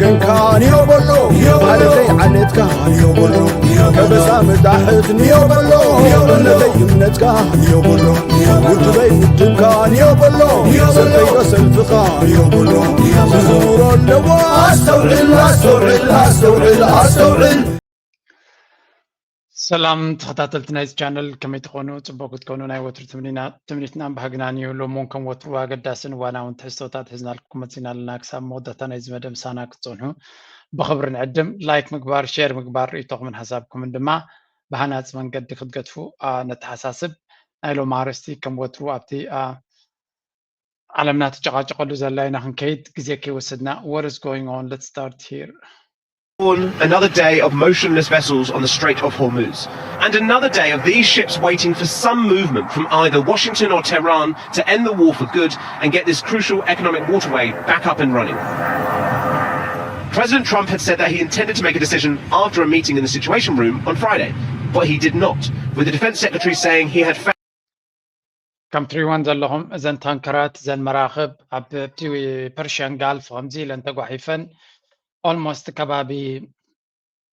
ንዮ በሎ ዓለተይ ዓለትካ ንዮ በሎ ከበሳ መጣሕት ንዮ በሎ እምነተይ እምነትካ ንዮ በሎ ውድበይ ውድብካ ንዮ በሎ ሰልፈይ ሰልፍኻ ንዮ በሎ ዝዝውሮ ኣለዎ ኣስተውዕል ኣስተውዕል ኣስተውዕል ኣስተውዕል ሰላም ተኸታተልቲ ናይዚ ቻነል ከመይ ትኾኑ? ፅቡቅ ክትኮኑ ናይ ወትሩ ትምኒትና እምባህግናን እዩ። ሎሚ እውን ከም ወትሩ ኣገዳስን እዋናውን ትሕዝቶታት ሒዝናልኩም መፂና ኣለና። ክሳብ መወዳእታ ናይዚ መደብ ምሳና ክትፀንሑ ብኽብሪ ንዕድም። ላይክ ምግባር፣ ሼር ምግባር፣ ርእይቶኹምን ሓሳብኩምን ድማ ብሃናፂ መንገዲ ክትገድፉ ነተሓሳስብ። ናይ ሎሚ ኣርእስቲ ከም ወትሩ ኣብቲ ዓለምና ትጨቓጨቐሉ ዘላ ኢና ክንከይድ ግዜ ከይወሰድና። What is going on? Let's start here. Another day of motionless vessels on the Strait of Hormuz. And another day of these ships waiting for some movement from either Washington or Tehran to end the war for good and get this crucial economic waterway back up and running. President Trump had said that he intended to make a decision after a meeting in the Situation Room on Friday, but he did not, with the Defense Secretary saying he had found. ከም ትሪእወን ዘለኹም እዘን ታንከራት እዘን መራኽብ ኣብቲ ፐርሽያን ጋልፍ ከምዚ ኢለን ተጓሒፈን almost ከባቢ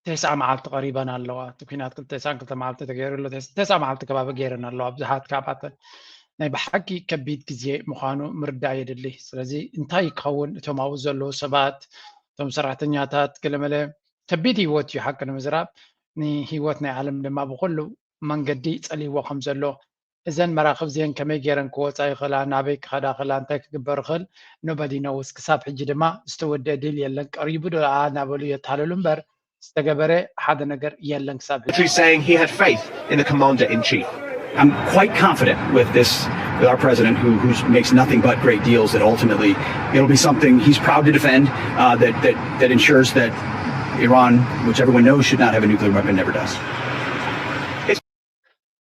ተስዓ መዓልቲ ቀሪበን ኣለዋ። እቲ ኩናት ክልተ ተስዓን ክልተ መዓልቲ ተገይሩ ኣሎ። ተስዓ መዓልቲ ከባቢ ገይረን ኣለዋ። ብዙሓት ካብኣተን ናይ ብሓቂ ከቢድ ግዜ ምዃኑ ምርዳእ የድሊ። ስለዚ እንታይ ክኸውን እቶም ኣብኡ ዘለዉ ሰባት እቶም ሰራሕተኛታት ገለመለ ከቢድ ህይወት እዩ ሓቂ ንምዝራብ ንህይወት ናይ ዓለም ድማ ብኩሉ መንገዲ ጸልይዎ ከም ዘሎ እዘን መራኽብ እዚአን ከመይ ገይረን ክወፃ ይኽእላ፣ ናበይ ክኸዳ ይኽእላ፣ እንታይ ክግበር ይኽእል nobody knows። ክሳብ ሕጂ ድማ ዝተወደአ ዲል የለን። ቀሪቡ ዶ ደኣ እናበሉ የታልሉ እምበር ዝተገበረ ሓደ ነገር የለን ክሳብ ሕጂ። Saying he had faith in the commander in chief. I'm quite confident with this, with our president, who who makes nothing but great deals. That ultimately it'll be something he's proud to defend. Uh, that that that ensures that Iran, which everyone knows should not have a nuclear weapon, never does.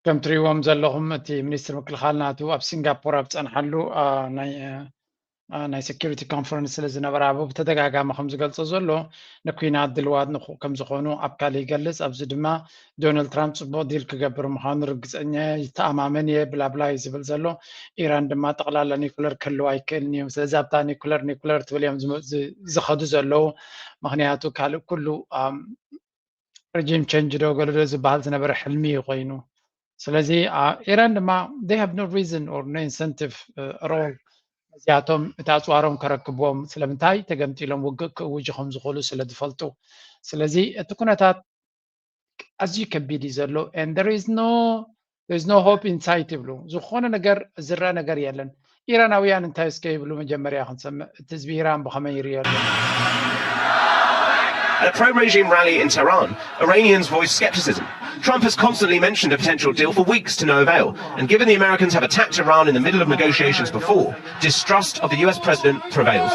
ከም ትሪእዎም ዘለኹም እቲ ሚኒስትር ምክልኻል ናቱ ኣብ ሲንጋፖር ኣብ ዝፀንሓሉ ናይ security conference ስለ ዝነበረ ኣብኡ ብተደጋጋሚ ከም ዝገልፆ ዘሎ ንኩናት ድልዋት ንኹ ከም ዝኾኑ ኣብ ካልእ ይገልፅ። ኣብዚ ድማ ዶናልድ ትራምፕ ፅቡቕ ዲል ክገብር ምዃኑ ርግፀኛ ይተኣማመን እየ ብላብላ እዩ ዝብል ዘሎ። ኢራን ድማ ጠቕላላ ኒኩለር ክህልዋ ኣይክእልን እዩ። ስለዚ ኣብታ ኒኩለር ኒኩለር ትብል እዮም ዝኸዱ ዘለዉ። ምክንያቱ ካልእ ኩሉ regime change ዶ ገለ ዶ ዝበሃል ዝነበረ ሕልሚ እዩ ኮይኑ። ስለዚ ኢራን ድማ they have no reason or no incentive at all እዚኣቶም እቲ ኣፅዋሮም ከረክብዎም ስለምንታይ ተገምጢሎም ውግእ ክእውጁ ከም ዝኽእሉ ስለ ዝፈልጡ። ስለዚ እቲ ኩነታት ኣዝዩ ከቢድ እዩ ዘሎ and there is no there is no hope in sight ይብሉ። ዝኾነ ነገር ዝረአ ነገር የለን። ኢራናውያን እንታይ እስከ ይብሉ መጀመርያ ክንሰምዕ እቲ ህዝቢ ኢራን ብኸመይ ይርእዮ ኣሎ? At a pro-regime rally in Tehran, Iranians voiced skepticism. Trump has constantly mentioned a potential deal for weeks to no avail, and given the Americans have attacked Iran in the middle of negotiations before, distrust of the U S president prevails.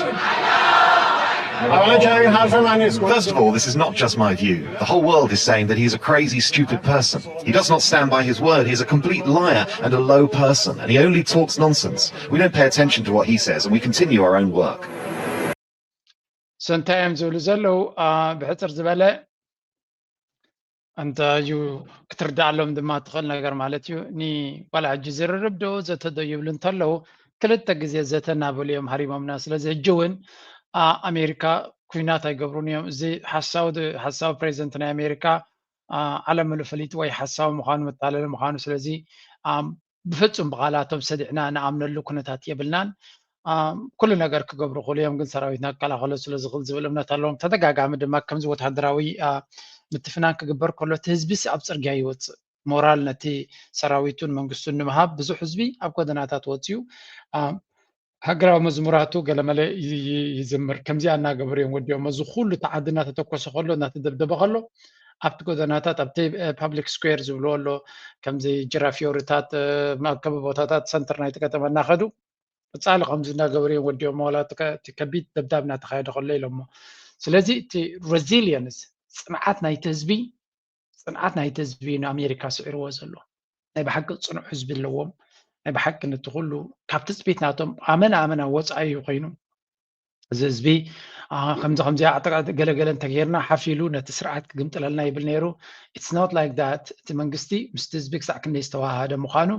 First of all, this is not just my view. The whole world is saying that he's a crazy, stupid person. He does not stand by his word. He's a complete liar and a low person, and he only talks nonsense. We don't pay attention to what he says, and we continue our own work. So እንታይ እዮም ዝብሉ ዘለዉ? ብሕፅር ዝበለ እንተ እዩ ክትርዳኣሎም ድማ ትኽእል ነገር ማለት እዩ። ንቆልዓ ሕጂ ዝርርብ ዶ ዘተ ዶ ይብሉ እንተለዉ ክልተ ግዜ ዘተ እናበሉ እዮም ሃሪሞምና። ስለዚ ሕጂ እውን ኣሜሪካ ኩናት ኣይገብሩን እዮም። እዚ ሓሳዊ ሓሳዊ ፕሬዚደንት ናይ ኣሜሪካ ዓለም ምሉእ ፈሊጡ ወይ ሓሳዊ ምዃኑ መታለሊ ምዃኑ። ስለዚ ብፍጹም ብቓላቶም ሰዲዕና ንኣምነሉ ኩነታት የብልናን። ኩሉ ነገር ክገብሩ ክእሉ እዮም፣ ግን ሰራዊትና ክከላኸሎ ስለ ዝኽእል ዝብል እምነት ኣለዎም። ተደጋጋሚ ድማ ከምዚ ወታደራዊ ምትፍናን ክግበር ከሎ እቲ ህዝቢስ ኣብ ጽርግያ ይወጽእ። ሞራል ነቲ ሰራዊቱን መንግስቱን ንምሃብ ብዙሕ ህዝቢ ኣብ ጎደናታት ወጺኡ ሃገራዊ መዝሙራቱ ገለመለ ይዝምር። ከምዚኣ እናገበሩ እዮም ወዲኦም። እዚ ኩሉ ተዓዲ እናተተኮሰ ከሎ እናተደብደበ ከሎ ኣብቲ ጎደናታት ኣብቲ ፓብሊክ ስኩዌር ዝብልዎ ኣሎ ከምዚ ጅራፊዮሪታት መእከቢ ቦታታት ሰንተር ናይቲ ከተማ እናኸዱ ቀፃሊ ከምዚ እናገበሩ እዮም ወዲኦም ዋላ እቲ ከቢድ ደብዳብ እናተካየደ ከሎ ኢሎሞ። ስለዚ እቲ ሬዚሊየንስ ፅንዓት ናይቲ ህዝቢ ፅንዓት ናይቲ ህዝቢ እዩ ንኣሜሪካ ስዒርዎ ዘሎ። ናይ ብሓቂ ፅኑዕ ህዝቢ ኣለዎም። ናይ ብሓቂ ነቲ ኩሉ ካብ ትፅቢት ናቶም ኣመና ኣመና ወፃኢ እዩ ኮይኑ እዚ ህዝቢ ከምዚ ከምዚ ገለገለ እንተገይርና ሓፍ ኢሉ ነቲ ስርዓት ክግምጥለልና ይብል ነይሩ። It's not like that። እቲ መንግስቲ ምስቲ ህዝቢ ክሳዕ ክንደይ ዝተዋሃደ ምዃኑ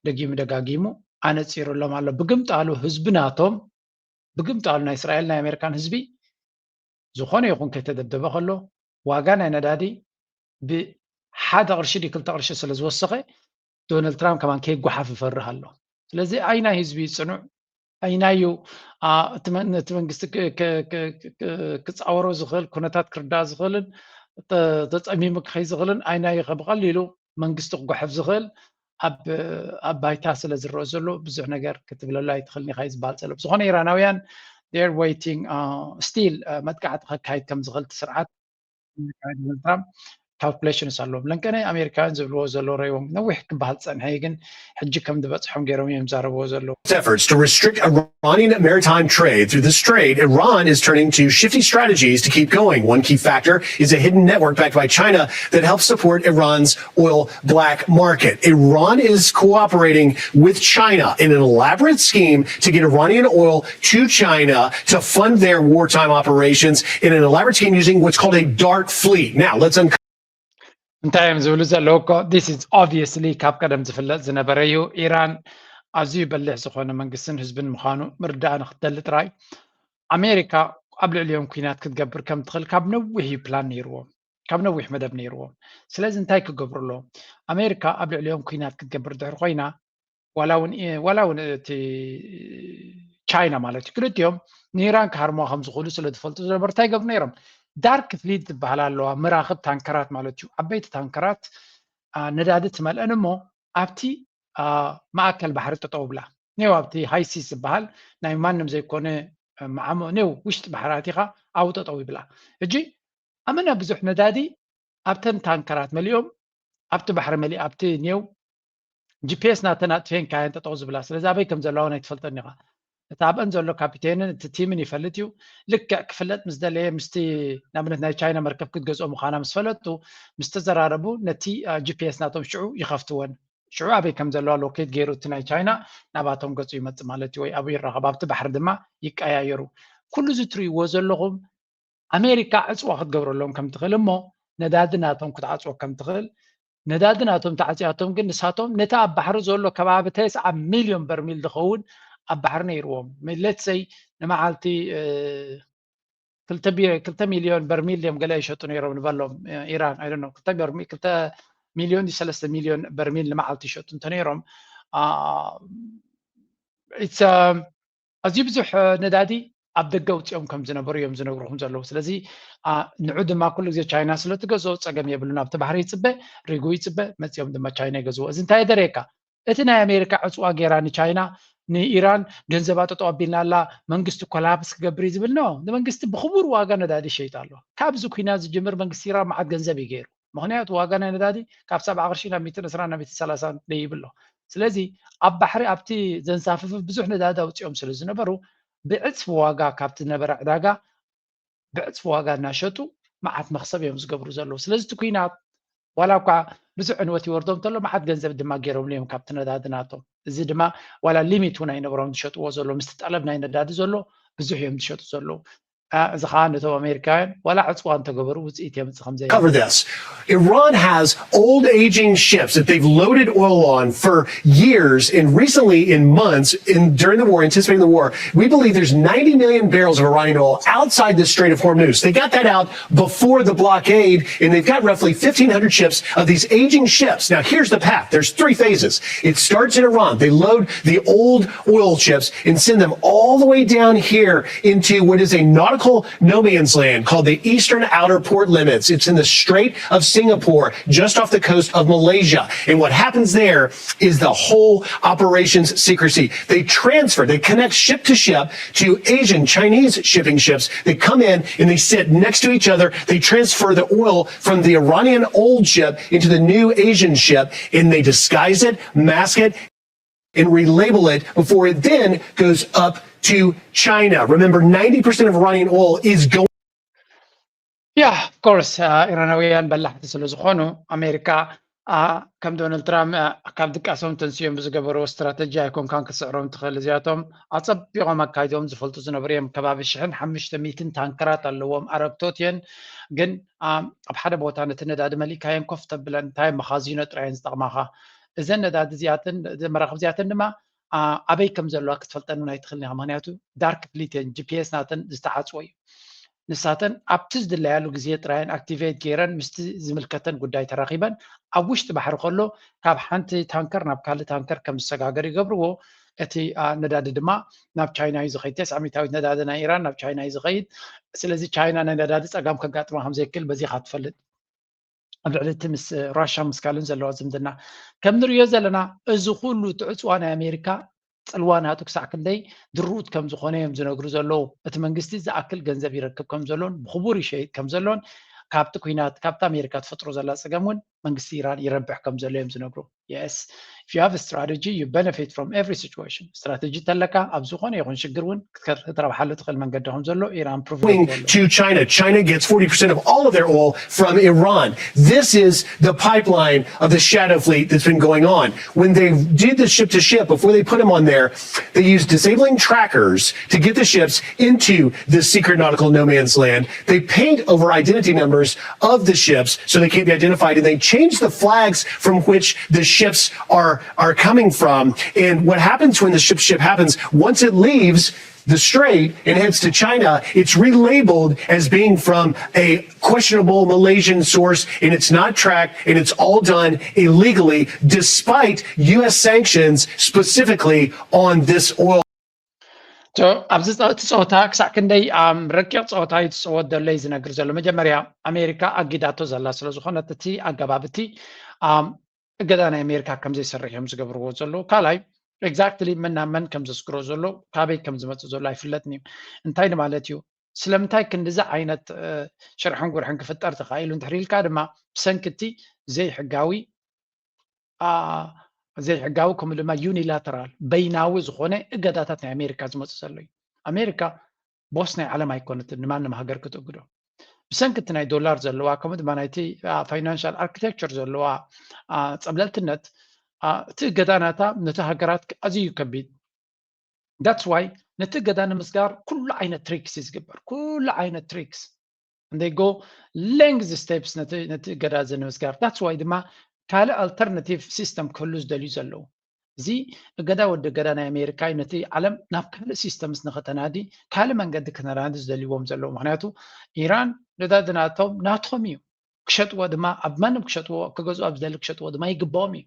ደጊሙ ደጋጊሙ ኣነፂሩሎም ኣሎ። ብግምጣሉ ህዝቢ ናቶም ብግምጣሉ ናይ እስራኤል ናይ ኣሜሪካን ህዝቢ ዝኾነ ይኹን ከይተደብደበ ከሎ ዋጋ ናይ ነዳዲ ብሓደ ቅርሺ ድዩ ክልተ ቅርሺ ስለ ዝወሰኸ ዶናልድ ትራምፕ ከማን ከይጓሓፍ ይፈርህ ኣሎ። ስለዚ ኣይናይ ህዝቢ ይፅኑዕ ኣይናዩ ነቲ መንግስቲ ክፃወሮ ዝኽእል ኩነታት ክርዳእ ዝኽእልን ተፀሚሙ ክኸይ ዝኽእልን ኣይናዩ ብቐሊሉ መንግስቲ ክጓሕፍ ዝኽእል ኣብ ባይታ ስለ ዝረአ ዘሎ ብዙሕ ነገር ክትብለሉ ኣይትኽእልን ኢኻ እዩ ዝበሃል ዘሎ። ብዝኾነ ኢራናውያን they're waiting still መጥቃዕቲ ከካይድ ከም ዝኽእል እቲ ስርዓት ዶናልድ ትራምፕ ካልኩሌሽንስ ኣለዎም። ለንቀነ ኣሜሪካውያን ዝብልዎ ዘለዉ ረይዎም ነዊሕ ክበሃል ዝጸንሐ እዩ፣ ግን ሕጂ ከም ዝበጽሖም ገይሮም እዮም ዝዛረብዎ ዘለዉ። Efforts to restrict Iranian maritime trade through the strait, Iran is turning to shifty strategies to keep going. One key factor is a hidden network backed by China that helps support Iran's oil black market. Iran is cooperating with China in an elaborate scheme to get Iranian oil to China to fund their wartime operations in an elaborate scheme using what's called a dark fleet. Now, let's uncover. እንታይ እዮም ዝብሉ ዘለዉ እኮ this is obviously ካብ ቀደም ዝፍለጥ ዝነበረ እዩ። ኢራን ኣዝዩ በሊሕ ዝኾነ መንግስትን ህዝብን ምዃኑ ምርዳእ ንክትደሊ ጥራይ ኣሜሪካ ኣብ ልዕሊኦም ኩናት ክትገብር ከም ትኽእል ካብ ነዊሕ እዩ ፕላን ነይርዎም፣ ካብ ነዊሕ መደብ ነይርዎም። ስለዚ እንታይ ክገብሩ ኣለዎም? ኣሜሪካ ኣብ ልዕሊኦም ኩናት ክትገብር ድሕር ኮይና ዋላ እውን ዋላ እውን እቲ ቻይና ማለት እዩ ክልቲኦም ንኢራን ክሃርምዋ ከም ዝኽእሉ ስለ ዝፈልጡ ዝነበሩ እንታይ ይገብሩ ነይሮም? ዳርክ ፍሊት ዝበሃል ኣለዋ፣ መራኽብ ታንከራት ማለት እዩ። ዓበይቲ ታንከራት ነዳዲ ትመልአን እሞ ኣብቲ ማእከል ባሕሪ ጠጠው ብላ ኔው ኣብቲ ሃይሲስ ዝበሃል ናይ ማንም ዘይኮነ መዓሞ ኔው ውሽጢ ባሕሪ ኣቲኻ ኣብኡ ጠጠው ይብላ። ሕጂ ኣመና ብዙሕ ነዳዲ ኣብተን ታንከራት መሊኦም ኣብቲ ባሕሪ መሊእ ኣብቲ ኔው ጂፒኤስ ናተን ኣጥፍኤን ካየን ጠጠው ዝብላ። ስለዚ ኣበይ ከም ዘለዋ ናይ ትፈልጠን ኢኻ። እቲ ኣብአን ዘሎ ካፒቴንን እቲ ቲምን ይፈልጥ እዩ። ልክዕ ክፍለጥ ምስ ደለየ ምስቲ ንኣብነት ናይ ቻይና መርከብ ክትገዝኦ ምዃና ምስ ፈለጡ ምስ ተዘራረቡ ነቲ ጂፒኤስ ናቶም ሽዑ ይኸፍትወን። ሽዑ ኣበይ ከም ዘለዋ ሎኬት ገይሩ እቲ ናይ ቻይና ናባቶም ገጹ ይመጽእ ማለት እዩ፣ ወይ ኣብኡ ይራኸብ። ኣብቲ ባሕሪ ድማ ይቀያየሩ። ኩሉ እዚ ትርእይዎ ዘለኹም ኣሜሪካ ዕፅዋ ክትገብረሎም ከም ትኽእል እሞ ነዳዲ ናቶም ክትዓፅዎ ከም ትኽእል ነዳዲ ናቶም ተዓፅያቶም ግን ንሳቶም ነቲ ኣብ ባሕሪ ዘሎ ከባቢ ተስዓ ሚልዮን በርሚል ዝኸውን ኣብ ባሕሪ ነይርዎም let's say ንመዓልቲ ክልተ ሚልዮን በርሚል እዮም ገለ ይሸጡ ነይሮም ንበሎም ኢራን I don't know ክልተ ሚልዮን ሰለስተ ሚልዮን በርሚል ንመዓልቲ ይሸጡ እንተነይሮም ኣዝዩ ብዙሕ ነዳዲ ኣብ ደገ ኣውፂኦም ከም ዝነበሩ እዮም ዝነግርኹም ዘለዉ። ስለዚ ንዑ ድማ ኩሉ ግዜ ቻይና ስለ ትገዝኦ ፀገም የብሉን። ኣብቲ ባሕሪ ይፅበ፣ ሪጉ ይፅበ፣ መፂኦም ድማ ቻይና ይገዝዎ። እዚ እንታይ የደርየካ? እቲ ናይ ኣሜሪካ ዕፅዋ ገይራ ንቻይና ንኢራን ገንዘባ ጠጠው ኣቢልና ኣላ መንግስቲ ኮላፕስ ክገብር እዩ ዝብል ነው። ንመንግስቲ ብክቡር ዋጋ ነዳዲ ይሸይጥ ኣሎ። ካብዚ ኩናት ዝጅምር መንግስቲ ኢራን መዓት ገንዘብ እዩ ገይሩ። ምክንያቱ ዋጋ ናይ ነዳዲ ካብ ሰብዓ ቅርሺ ናብ ሚእትን ዕስራን ናብ ሚእትን ሰላሳን ደይብሎ። ስለዚ ኣብ ባሕሪ ኣብቲ ዘንሳፍፍ ብዙሕ ነዳዲ ኣውፂኦም ስለ ዝነበሩ ብዕፅፊ ዋጋ ካብቲ ዝነበረ ዕዳጋ ብዕፅፊ ዋጋ እናሸጡ መዓት መክሰብ እዮም ዝገብሩ ዘለዉ። ስለዚ እቲ ኩናት ዋላ እኳ ብዙሕ ዕንወት ይወርዶም እንተሎ መዓት ገንዘብ ድማ ገይሮምሉ እዮም ካብቲ ነዳዲ ናቶም። እዚ ድማ ዋላ ሊሚት እውን ኣይነበሮም ዝሸጥዎ ዘሎ ምስቲ ጠለብ ናይ ነዳዲ ዘሎ ብዙሕ እዮም ዝሸጡ ዘለዉ። እዚ ከዓ ነቶም ኣሜሪካውያን ዋላ ዕፅዋ እንተገበሩ ውፅኢት የምፅእ ከም ዘይ Cover this. Iran has old aging ships that they've loaded oil on for years, and recently in months, in during the war, anticipating the war, we believe there's ninety million barrels of Iranian oil outside the Strait of Hormuz. They got that out before the blockade, and they've got roughly fifteen hundred ships of these aging ships. Now, here's the path. There's three phases. It starts in Iran. They load the old oil ships and send them all the way down here into what is a nautical no man's land called the Eastern Outer Port Limits. It's in the Strait of Singapore, just off the coast of Malaysia. And what happens there is the whole operation's secrecy. They transfer, they connect ship to ship to Asian, Chinese shipping ships. They come in and they sit next to each other. They transfer the oil from the Iranian old ship into the new Asian ship, and they disguise it, mask it, and relabel it before it then goes up to China. Remember, ninety percent of Iranian oil is going Yeah, of course. ኢራናውያን በላሕቲ ስለ ዝኾኑ ኣሜሪካ ከም ዶናልድ ትራምፕ ካብ ድቃሶም ተንስዮም ብዝገበርዎ ስትራተጂ ኣይኮንካን ክትስዕሮም ትኽእል። እዚኣቶም ኣፀቢቖም ኣካይዶም ዝፈልጡ ዝነበሩ እዮም። ከባቢ ሽሕን ሓሙሽተ ሚእትን ታንከራት ኣለዎም። ኣረግቶት እየን፣ ግን ኣብ ሓደ ቦታ ነቲ ነዳዲ መሊእካየን ኮፍ ተብለን እንታይ መኻዚኖ ጥራየን ዝጠቕማኻ። እዘን ነዳዲ እዚኣተን መራኽብ እዚኣተን ድማ ኣበይ ከም ዘለዋ ክትፈልጠን እውን ኣይትኽእልን ኢኻ። ምክንያቱ ዳርክ ፍሊት እየን፣ ጂፒኤስ ናተን ዝተዓፅወ እዩ። ንሳተን ኣብቲ ዝድለያሉ ግዜ ጥራየን ኣክቲቬት ገይረን ምስቲ ዝምልከተን ጉዳይ ተራኺበን ኣብ ውሽጢ ባሕሪ ከሎ ካብ ሓንቲ ታንከር ናብ ካልእ ታንከር ከም ዝሰጋገር ይገብርዎ። እቲ ነዳዲ ድማ ናብ ቻይና እዩ ዝኸይድ። ተስዓ ሚእታዊት ነዳዲ ናይ ኢራን ናብ ቻይና እዩ ዝኸይድ። ስለዚ ቻይና ናይ ነዳዲ ፀጋም ከጋጥማ ከምዘይክእል በዚኻ ትፈልጥ። ኣብ ልዕሊ እቲ ምስ ራሻ ምስ ካልእን ዘለዋ ዝምድና ከም ንሪኦ ዘለና እዚ ኩሉ ትዕፅዋ ናይ ኣሜሪካ ፅልዋ ናቱ ክሳዕ ክንደይ ድሩት ከም ዝኾነ እዮም ዝነግሩ ዘለዉ። እቲ መንግስቲ ዝኣክል ገንዘብ ይረክብ ከም ዘሎን ብክቡር ይሸይጥ ከም ዘሎን ካብቲ ኩናት ካብቲ ኣሜሪካ ትፈጥሮ ዘላ ፀገም እውን መንግስቲ ኢራን ይረብሕ ከም ዘሎ እዮም ዝነግሩ። Yes, if you have a strategy, you benefit from every situation. ስትራተጂ ተለካ ኣብ ዝኾነ ይኹን ሽግር እውን ክትረብሓሉ ትኽእል መንገዲ ከም ዘሎ ኢራን ፕሩቭ to China. China gets forty percent of all of their oil from Iran. This is the pipeline of the shadow fleet that's been going on. When they did the ship to ship, before they put them on there, they used disabling trackers to get the ships into this secret nautical no man's land. They paint over identity numbers of the ships so they can't be identified, and they change the flags from which the ships are, are coming from. And what happens when the ship ship happens, once it leaves the strait and heads to China, it's relabeled as being from a questionable Malaysian source, and it's not tracked, and it's all done illegally, despite U S sanctions specifically on this oil. ኣብዚ እቲ ፀወታ ክሳዕ ክንደይ ረቂቕ ፀወታ እዩ ዝፅወት ዘሎ እዩ ዝነግር ዘሎ። መጀመርያ ኣሜሪካ ኣጊዳቶ ዘላ ስለዝኾነት እቲ ኣገባብ እቲ እገዳ ናይ ኣሜሪካ ከምዘይሰርሕ እዮም ዝገብርዎ ዘለዉ። ካልኣይ ኤግዛክትሊ መን ናብ መን ከም ዘስግሮ ዘሎ ካበይ ከም ዝመፅእ ዘሎ ኣይፍለጥን እዩ። እንታይ ንማለት እዩ? ስለምንታይ ክንዲዚ ዓይነት ሽርሕን ጉርሕን ክፍጠር ተኻኢሉ እንድሕር ኢልካ ድማ ብሰንኪ እቲ ዘይሕጋዊ ዘይሕጋዊ ከምኡ ድማ ዩኒላተራል በይናዊ ዝኾነ እገዳታት ናይ ኣሜሪካ ዝመፁ ዘሎ እዩ። ኣሜሪካ ቦስ ናይ ዓለም ኣይኮነትን ንማንም ሃገር ክትእግዶ። ብሰንኪ እቲ ናይ ዶላር ዘለዋ ከምኡ ድማ ናይቲ ፋይናንሻል ኣርኪቴክቸር ዘለዋ ፀብለልትነት እቲ እገዳ ናታ ነቲ ሃገራት ኣዝዩ ከቢድ። That's why ነቲ እገዳ ንምስጋር ኩሉ ዓይነት ትሪክስ እዩ ዝግበር። ኩሉ ዓይነት ትሪክስ and they go length steps ነቲ እገዳ እዚ ንምስጋር። That's why ድማ ካልእ ኣልተርናቲቭ ሲስተም ክህሉ ዝደልዩ ዘለዉ። እዚ እገዳ ወዲ እገዳ ናይ ኣሜሪካ እዩ ነቲ ዓለም ናብ ካልእ ሲስተምስ ንኸተናዲ ካልእ መንገዲ ክተናዲ ዝደልይዎም ዘለዉ። ምክንያቱ ኢራን ነዳዲ ናቶም ናቶም እዩ ክሸጥዎ ድማ ኣብ ማንም ክሸጥዎ ክገዝኡ ኣብ ዝደሊ ክሸጥዎ ድማ ይግባኦም እዩ።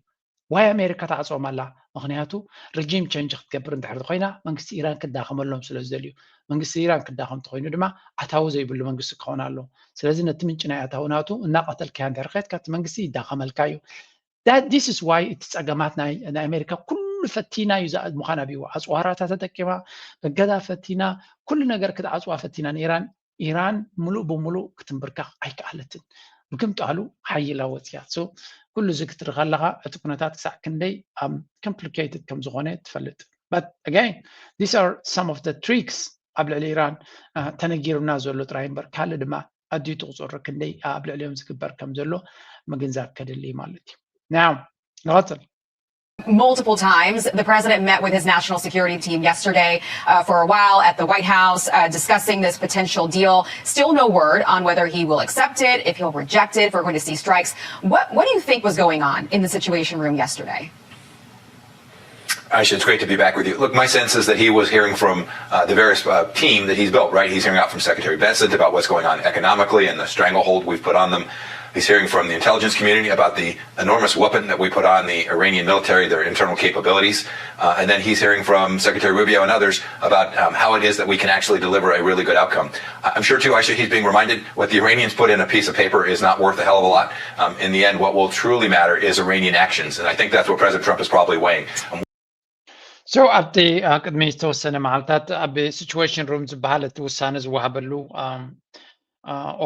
ዋይ ኣሜሪካ ተዓፅዎም ኣላ? ምክንያቱ ሪጂም ቸንጅ ክትገብር እንድሕር ኮይና መንግስቲ ኢራን ክዳኸመሎም ስለ ዝደልዩ መንግስቲ ኢራን ክዳኸም ተኮይኑ ድማ ኣታዊ ዘይብሉ መንግስቲ ክኸውን ኣሎ። ስለዚ ነቲ ምንጪ ናይ ኣታዊ ናቱ እናቀተልካያ እንድሕር ከድካ እቲ መንግስቲ ይዳኸመልካ እዩ። This is why እቲ ፀገማት ናይ ኣሜሪካ ኩሉ ፈቲና እዩ ምዃን ኣብይዋ ኣፅዋራታ ተጠቂማ እገዳ ፈቲና ኩሉ ነገር ክትዓፅዋ ፈቲና ንኢራን ኢራን ሙሉእ ብሙሉእ ክትንብርከኽ ኣይከኣለትን። ብግምጣሉ ሓይላ ወፅያ። So ኩሉ እዚ ክትርኢ ከለኻ እቲ ኩነታት ክሳዕ ክንደይ ኮምፕሊኬትድ ከም ዝኾነ ትፈልጥ። But again, these are some of the tricks ኣብ ልዕሊ ኢራን ተነጊሩና ዘሎ ጥራይ እምበር ካልእ ድማ ኣድዩ ትቁፅር ክንደይ ኣብ ልዕሊኦም ዝግበር ከም ዘሎ ምግንዛብ ከድሊ ማለት እዩ። Now ንቐፅል። Multiple times. The president met with his national security team yesterday uh, for a while at the White House uh, discussing this potential deal. Still no word on whether he will accept it, if he'll reject it, if we're going to see strikes. What, what do you think was going on in the Situation Room yesterday? Aisha, it's great to be back with you. Look, my sense is that he was hearing from uh, the various uh, team that he's built, right? He's hearing out from Secretary Bessent about what's going on economically and the stranglehold we've put on them. He's hearing from the intelligence community about the enormous whooping that we put on the Iranian military, their internal capabilities. Uh, and then he's hearing from Secretary Rubio and others about um, how it is that we can actually deliver a really good outcome. I'm sure, too, Aisha, he's being reminded what the Iranians put in a piece of paper is not worth a hell of a lot. Um, in the end, what will truly matter is Iranian actions. And I think that's what President Trump is probably weighing. So ኣብቲ ቅድሚ ዝተወሰነ መዓልታት ኣብ ሲቹዌሽን ሩም ዝበሃል እቲ ውሳነ ዝወሃበሉ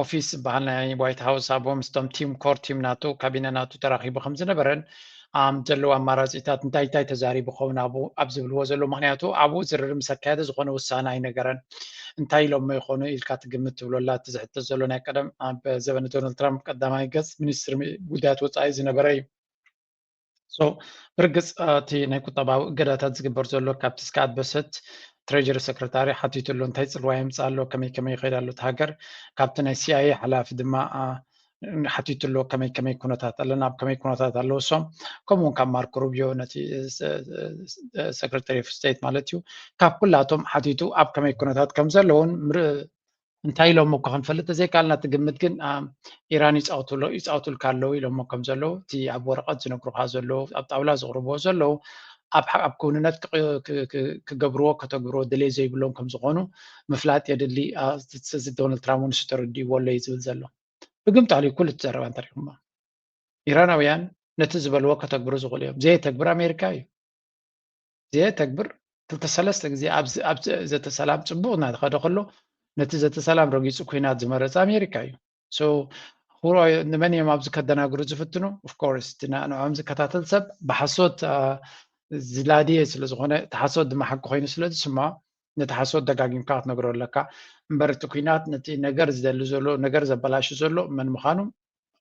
ኦፊስ ዝበሃል ናይ ዋይት ሃውስ ኣብኡ ምስቶም ቲም ኮር ቲም ናቱ ካቢነ ናቱ ተራኺቡ ከም ዝነበረን ዘለዉ ኣማራፂታት እንታይ እንታይ ተዛሪቡ ኸውን ኣብኡ ኣብ ዝብልዎ ዘለዉ። ምክንያቱ ኣብኡ ዝርርብ ምስ ኣካየደ ዝኾነ ውሳነ ኣይነገረን። እንታይ ኢሎሞ ይኾኑ ኢልካ ትግምት ትብሎ ኣላ። እቲ ዝሕተት ዘሎ ናይ ቀደም ኣብ ዘበነ ዶናልድ ትራምፕ ቀዳማይ ገፅ ሚኒስትሪ ጉዳያት ወፃኢ ዝነበረ እዩ። So ብርግፅ እቲ ናይ ቁጠባዊ እገዳታት ዝግበር ዘሎ ካብቲ እስካት በሰት ትሬጀሪ ሰክረታሪ ሓቲቱ ኣሎ እንታይ ፅልዋ የምፅእ ኣሎ ከመይ ከመይ ይኸይድ ኣሎ እቲ ሃገር። ካብቲ ናይ ሲኣይኤ ሓላፊ ድማ ሓቲቱ ኣሎ ከመይ ከመይ ኩነታት ኣለና ኣብ ከመይ ኩነታት ኣለዉ እሶም። ከምኡ እውን ካብ ማርኮ ሩቢዮ ነቲ ሰክረታሪ ኦፍ ስቴት ማለት እዩ ካብ ኩላቶም ሓቲቱ ኣብ ከመይ ኩነታት ከም ዘለውን እንታይ ኢሎሞ እኮ ክንፈልጥ ዘይከኣልና ትግምት ግን ኢራን ይፃወቱልካ ኣለዉ ኢሎሞ ከም ዘለዉ እቲ ኣብ ወረቐት ዝነግሩካ ዘለዉ ኣብ ጣውላ ዘቕርብዎ ዘለዉ ኣብ ክውንነት ክገብርዎ ከተግብርዎ ድሌት ዘይብሎም ከም ዝኾኑ ምፍላጥ የድሊ። እዚ ዶናልድ ትራምፕ ንሱ ተረዲእዎ ኣሎ እዩ ዝብል ዘሎ። ብግምጣሉ ኩሉ እቲ ዘረባ እንተሪኹሞ ኢራናውያን ነቲ ዝበልዎ ከተግብሩ ዝኽእሉ እዮም። ዘየተግብር ኣሜሪካ እዩ። ዘየተግብር ክልተ ሰለስተ ግዜ ኣብ ዘተ ሰላም ፅቡቕ እናተኸደ ከሎ ነቲ ዘተ ሰላም ረጊፁ ኩናት ዝመረፀ ኣሜሪካ እዩ። ንመን እዮም ኣብዚ ከደናግሩ ዝፍትኑ? ኦፍኮርስ እቲ ንዕኦም ዝከታተል ሰብ ብሓሶት ዝላድየ ስለዝኾነ እቲ ሓሶት ድማ ሓቂ ኮይኑ ስለዝስምዖ ነቲ ሓሶት ደጋጊምካ ክትነግሮ ኣለካ እምበር እቲ ኩናት ነቲ ነገር ዝደሊ ዘሎ ነገር ዘበላሹ ዘሎ መን ምዃኑ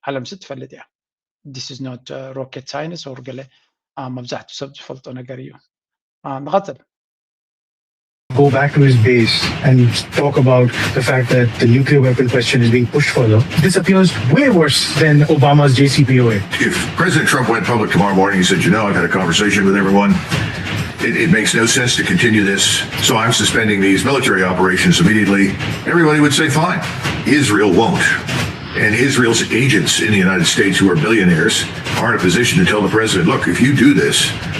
ዓለምሲ ትፈልጥ እያ። This is not rocket science or ገለ መብዛሕትኡ ሰብ ዝፈልጦ ነገር እዩ። ንቐፅል። Go back to his base and talk about the fact that the nuclear weapon question is being pushed further. This appears way worse than Obama's J C P O A. If President Trump went public tomorrow morning and said, you know, I've had a conversation with everyone, it, it makes no sense to continue this, so I'm suspending these military operations immediately, everybody would say, fine. Israel won't. And Israel's agents in the United States who are billionaires are in a position to tell the president, look, if you do this,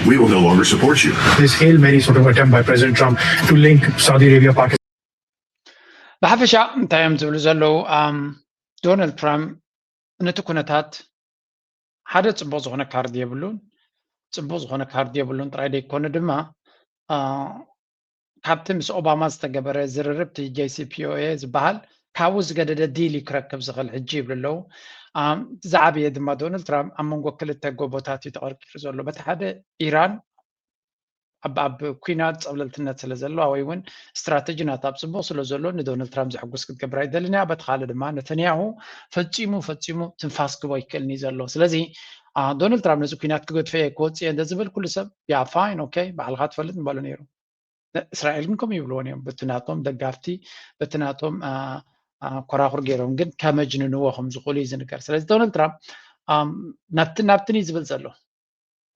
we will no longer support you. This Hail Mary sort of attempt by President Trump to link Saudi Arabia, Pakistan. ብሓፈሻ እንታይ እዮም ዝብሉ ዘለዉ? ዶናልድ ትራምፕ ነቲ ኩነታት ሓደ ፅቡቕ ዝኾነ ካርድ የብሉን። ፅቡቕ ዝኾነ ካርድ የብሉን ጥራይ ደይኮነ ድማ ካብቲ ምስ ኦባማ ዝተገበረ ዝርርብ እቲ ጄሲፒኦኤ ዝበሃል ካብኡ ዝገደደ ዲል እዩ ክረክብ ዝኽእል ሕጂ ይብሉ ኣለዉ። ዝዓበየ ድማ ዶናልድ ትራምፕ ኣብ መንጎ ክልተ ጎቦታት እዩ ተቐርቂሩ ዘሎ። በቲ ሓደ ኢራን ኣብ ኣብ ኩናት ፀብለልትነት ስለ ዘለዋ ወይ እውን ስትራተጂ ናታ ኣብ ፅቡቕ ስለ ዘሎ ንዶናልድ ትራምፕ ዘሐጉስ ክትገብር ኣይደልን እያ። በቲ ካልእ ድማ ነተንያሁ ፈፂሙ ፈፂሙ ትንፋስ ክቦ ኣይክእልን እዩ ዘሎ። ስለዚ ዶናልድ ትራምፕ ነዚ ኩናት ክገድፈ እየ ክወፅእ እየ እንተዝብል ኩሉ ሰብ ያ ፋይን ኦኬ ባዕልካ ትፈልጥ ምበሎ ነይሩ። እስራኤል ግን ከምኡ ይብልዎን እዮም። በቲ ናቶም ደጋፍቲ በቲ ናቶም ኮራኹር ገይሮም ግን ከመጅንንዎ ከም ዝኽእሉ እዩ ዝንገር። ስለዚ ዶናልድ ትራምፕ ናብትን ናብትን እዩ ዝብል ዘሎ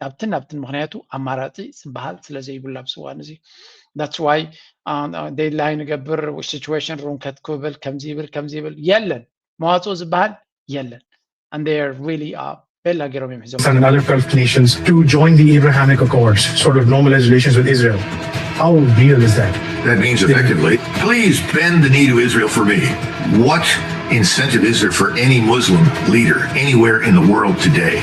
ናብትን ናብትን ምክንያቱ ኣማራፂ ዝበሃል ስለዘይብሉ ኣብዚ እዋን እዚ that's why ዴድላይን ንገብር ሲቹዌሽን ሩም ከትክብል ከምዚ ይብል ከምዚ ይብል የለን መዋፅኦ ዝበሃል የለን and they are really uh, ቤላ ገይሮም እዮም ሒዞም and other Gulf nations to join the Abrahamic Accords, sort of normalize relations with Israel. How real is that? That means effectively, please bend the knee to Israel for me. What incentive is there for any Muslim leader anywhere in the world today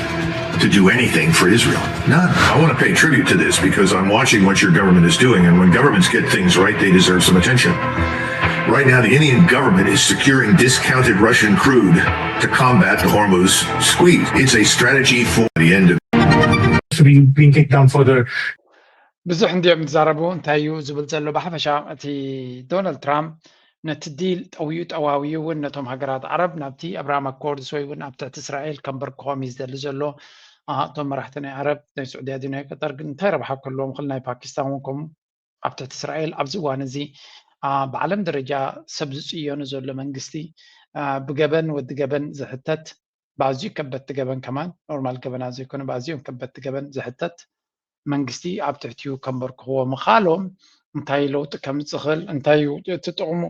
to do anything for Israel? None. I want to pay tribute to this because I'm watching what your government is doing, and when governments get things right, they deserve some attention. Right now, the Indian government is securing discounted Russian crude to combat the Hormuz squeeze. It's a strategy for the end of. So being, being kicked down further. ብዙሕ እንዲኦም ዝዛረቡ እንታይ እዩ ዝብል ዘሎ ብሓፈሻ እቲ ዶናልድ ትራምፕ ነቲ ዲል ጠውዩ ጠዋውዩ እውን ነቶም ሃገራት ዓረብ ናብቲ ኣብርሃም ኣኮርድስ ወይ እውን ኣብ ትሕቲ እስራኤል ከንበርክኾም እዩ ዝደሊ ዘሎ። እቶም መራሕቲ ናይ ዓረብ ናይ ስዑድያ ድዩ ናይ ቀጠር ግን እንታይ ረብሓ ክህልዎም ክእል ናይ ፓኪስታን እውን ከምኡ ኣብ ትሕቲ እስራኤል ኣብዚ እዋን እዚ ብዓለም ደረጃ ሰብ ዝፅየኑ ዘሎ መንግስቲ ብገበን ወዲ ገበን ዝሕተት ብኣዝዩ ከበድቲ ገበን ከማን ኖርማል ገበናት ዘይኮነ ብኣዝዮም ከበድቲ ገበን ዝሕተት መንግስቲ ኣብ ትሕቲኡ ከንበርክኽዎ ምኻሎም እንታይ ለውጢ ከምፅእ ክእል እንታይ እቲ ጥቕሙ